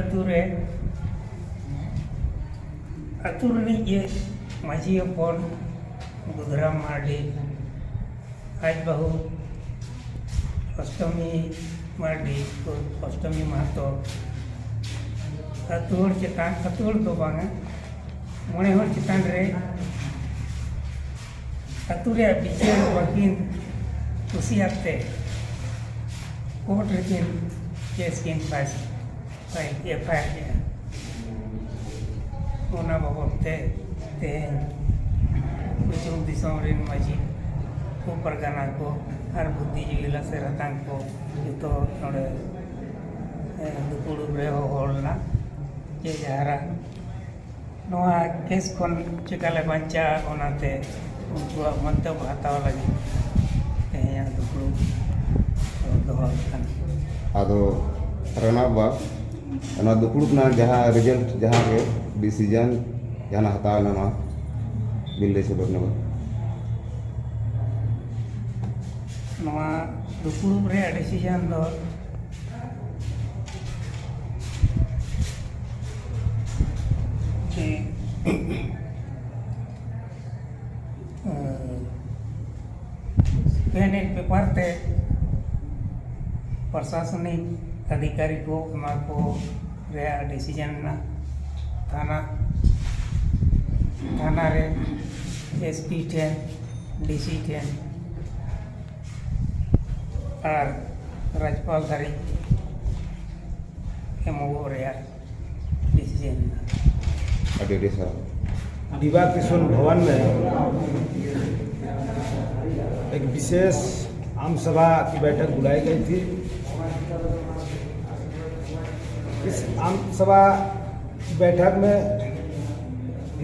ᱟᱹᱛᱩ ᱨᱮ, ᱟᱹᱛᱩ ᱨᱤᱱᱤᱡ ᱜᱮ ᱢᱟᱹᱡᱷᱤ ᱦᱚᱯᱚᱱ ᱵᱩᱫᱷᱨᱟᱢ ᱢᱟᱨᱰᱤ, ᱟᱡ ᱵᱟᱹᱦᱩ ᱚᱥᱴᱚᱢᱤ ᱢᱟᱨᱰᱤ, ᱚᱥᱴᱚᱢᱤ ᱢᱟᱦᱟᱛᱚ, ᱟᱹᱛᱩ ᱦᱚᱲ ᱪᱮᱛᱟᱱ, ᱟᱹᱛᱩ ᱦᱚᱲ ᱫᱚ ᱵᱟᱝᱟ, ᱢᱚᱬᱮ ᱦᱚᱲ ᱪᱮᱛᱟᱱ ᱨᱮ ᱟᱹᱛᱩ ᱨᱮᱭᱟᱜ ᱵᱤᱪᱟᱹᱨ ᱵᱟᱹᱠᱤᱱ ᱠᱩᱥᱤᱭᱟᱜ ᱛᱮ ᱠᱳᱨᱴ ᱨᱮᱠᱤᱱ ᱠᱮᱥ ᱠᱤᱱ ᱯᱷᱟᱭᱤᱞ, ᱯᱷᱟᱭᱤᱞ, ᱮᱯᱷ ᱟᱭ ᱟᱨ ᱠᱮᱜᱼᱟ᱾ ᱚᱱᱟ ᱵᱟᱵᱚᱫ ᱛᱮ ᱛᱮᱦᱮᱧ ᱵᱷᱩᱢᱤᱯᱩᱛᱨᱚ ᱫᱤᱥᱚᱢ ᱨᱮᱱ ᱢᱟᱹᱡᱷᱤ ᱠᱚ, ᱯᱟᱨᱜᱟᱱᱟ ᱠᱚ ᱟᱨ ᱵᱩᱫᱽᱫᱷᱤᱡᱤᱵᱤ ᱞᱟᱥᱮᱨ ᱦᱟᱛᱟᱝ ᱠᱚ ᱡᱚᱛᱚ ᱱᱚᱰᱮ, ᱮ, ᱫᱩᱯᱩᱲᱩᱵ ᱨᱮ ᱦᱚᱦᱚ ᱞᱮᱱᱟ᱾ ᱡᱮ ᱡᱟᱦᱟᱨᱟ ᱱᱚᱣᱟ ᱠᱮᱥ ᱠᱷᱚᱱ ᱪᱮᱠᱟ ᱞᱮ ᱵᱟᱧᱪᱟᱜᱼᱟ, ᱚᱱᱟᱛᱮ ᱩᱱᱠᱩᱣᱟᱜ ᱢᱚᱱᱛᱚᱵ ᱦᱟᱛᱟᱣ ᱞᱟᱹᱜᱤᱫ ᱛᱮᱦᱮᱧᱟᱜ ᱫᱩᱯᱲᱩᱵ ᱫᱚᱦᱚ ᱟᱠᱟᱱᱟ᱾ ᱟᱫᱚ ᱨᱟᱱᱟ ᱵᱟ, ᱚᱱᱟ ᱫᱩᱯᱲᱩᱵ ᱨᱮᱱᱟᱜ ᱡᱟᱦᱟᱸ ᱨᱮᱡᱟᱞᱴ, ᱡᱟᱦᱟᱸ ᱜᱮ ᱰᱤᱥᱤᱡᱚᱱ ᱡᱟᱦᱟᱸ ᱦᱟᱛᱟᱣ ᱮᱱᱟ, ᱱᱚᱣᱟ ᱵᱤᱱ ᱞᱟᱹᱭ ᱥᱚᱫᱚᱨ ᱧᱚᱜᱟ᱾ ᱱᱚᱣᱟ ᱫᱩᱯᱲᱩᱵ ᱨᱮᱭᱟᱜ ᱰᱤᱥᱤᱡᱚᱱ ᱫᱚ ᱡᱮ, ᱮᱸ, ᱯᱮᱱᱰᱤᱝ ᱯᱮᱯᱟᱨ ᱛᱮ ᱯᱨᱚᱥᱟᱥᱚᱱᱤᱠ ᱚᱫᱷᱤᱠᱟᱨᱤ ᱠᱚ ᱚᱱᱟ ᱠᱚ ᱨᱮᱭᱟᱜ ᱰᱤᱥᱤᱡᱚᱱ ᱢᱮᱱᱟᱜᱼᱟ᱾ ᱛᱷᱟᱱᱟ, ᱛᱷᱟᱱᱟ ᱨᱮ ᱮᱥ ᱯᱤ ᱴᱷᱮᱱ, ᱰᱤ ᱥᱤ ᱴᱷᱮᱱ ᱟᱨ ᱨᱟᱡᱽᱯᱟᱞ ᱫᱷᱟᱹᱨᱤᱡ ᱮᱢᱚᱜᱚᱜ ᱨᱮᱭᱟᱜ ᱰᱤᱥᱤᱡᱚᱱ ᱢᱮᱱᱟᱜᱼᱟ᱾ ᱟᱹᱰᱤ ᱟᱹᱰᱤ ᱥᱟᱨᱦᱟᱣ᱾ विवाह किशोर भवन में एक विशेष आम सभा की बैठक बुलाई गई थी। इस आम सभा की बैठक में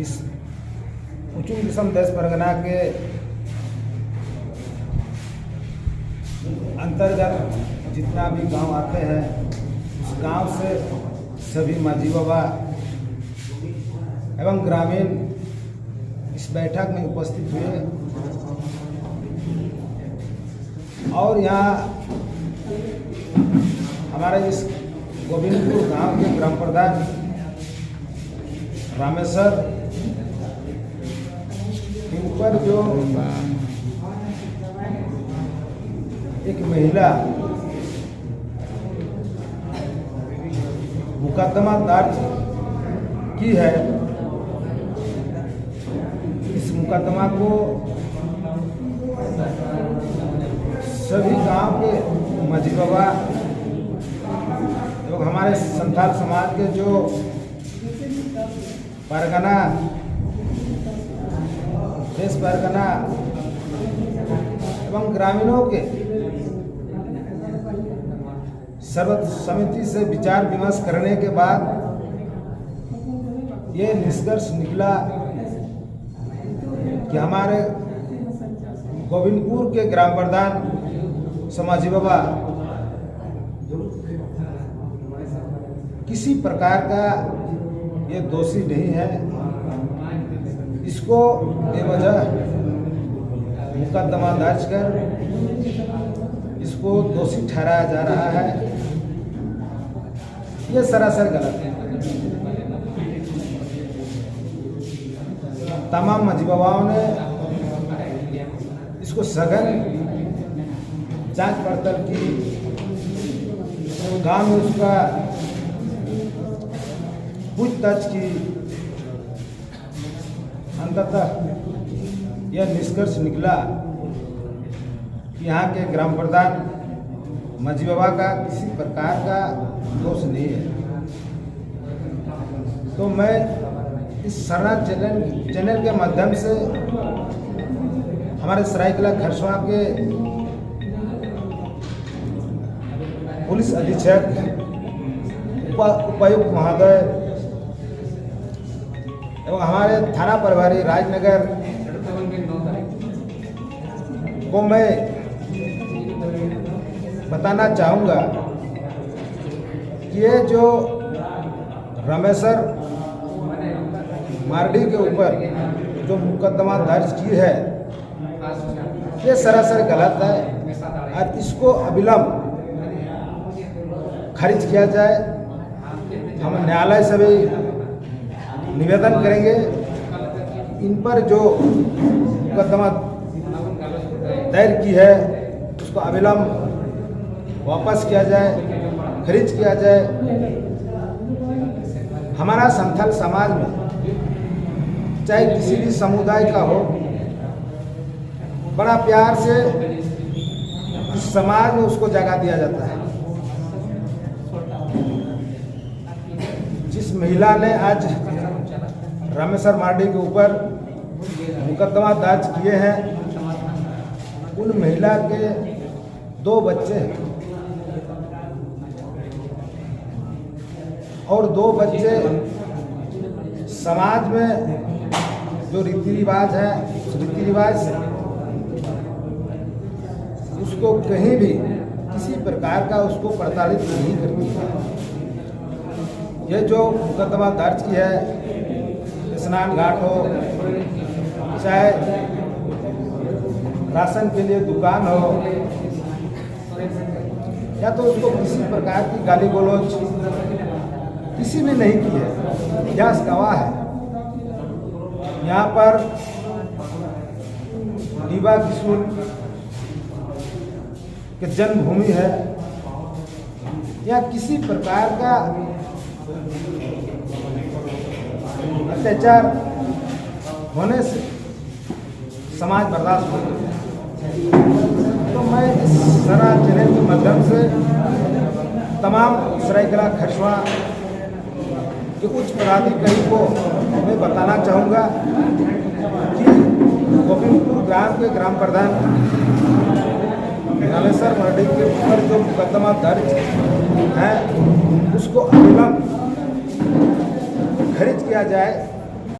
इस उचुम दिसम देश परगना के अंतर्गत जितना भी गांव आते हैं, उस गांव से सभी मांझी बाबा एवं ग्रामीण इस बैठक में उपस्थित हुए और यहाँ हमारे इस गोविंदपुर गांव के ग्राम प्रधान रामेश्वर के ऊपर जो एक महिला मुकदमा दर्ज की है, इस मुकदमा को सभी गांव के मझी बाबा एवं हमारे संथाल समाज के जो परगना, देश परगना एवं ग्रामीणों के सर्वसम्मति से विचार विमर्श करने के बाद ये निष्कर्ष निकला कि हमारे गोविंदपुर के ग्राम प्रधान समाजी बाबा किसी प्रकार का ये दोषी नहीं है। इसको बेवजह मुकदमा दर्ज कर इसको दोषी ठहराया जा रहा है। ये सरासर गलत है। तमाम मझी बाबाओं ने इसको सघन जांच पड़ताल की, गांव में उसका पूछताछ की, अंततः यह निष्कर्ष निकला कि यहाँ के ग्राम प्रधान मझी बाबा का किसी प्रकार का दोष नहीं है। तो मैं इस सरना चैनल चैनल के माध्यम से हमारे सरायकेला खरसावां के पुलिस अधीक्षक, उप-, उपायुक्त महोदय एवं हमारे थाना प्रभारी राजनगर को मैं बताना चाहूँगा कि ये जो रमेश्वर मार्डी के ऊपर जो मुकदमा दर्ज की है, ये सरासर गलत है और इसको अविलंब खारिज किया जाए। हम न्यायालय से भी निवेदन करेंगे, इन पर जो मुकदमा दायर की है, उसको अविलंब वापस किया जाए, खारिज किया जाए। हमारा संथाल समाज में, चाहे किसी भी समुदाय का हो, बड़ा प्यार से इस समाज में उसको जगह दिया जाता है। जिस महिला ने आज रामेश्वर मार्डी के ऊपर मुकदमा दर्ज किए हैं, उन महिला के दो बच्चे हैं और दो बच्चे समाज में जो रीति रिवाज है, उस रीति रिवाज से उसको कहीं भी किसी प्रकार का उसको प्रताड़ित नहीं करती है। ये जो मुकदमा दर्ज की है, स्नान घाट हो, चाहे राशन के लिए दुकान हो, या तो उसको किसी प्रकार की गाली गलौज किसी ने नहीं की है, इतिहास गवाह है। यहाँ पर डीवा किशोर के जन्मभूमि है, या किसी प्रकार का अत्याचार होने से समाज बर्दाश्त नहीं करता। तो मैं इस सरा चैनल के माध्यम से तमाम सरायकेला खरसुआ के उच्च पदाधिकारी को मैं बताना चाहूँगा कि गोविंदपुर ग्राम के ग्राम प्रधान रामेश्वर मर्डी के ऊपर जो मुकदमा दर्ज है, उसको अविलंब खारिज किया जाए।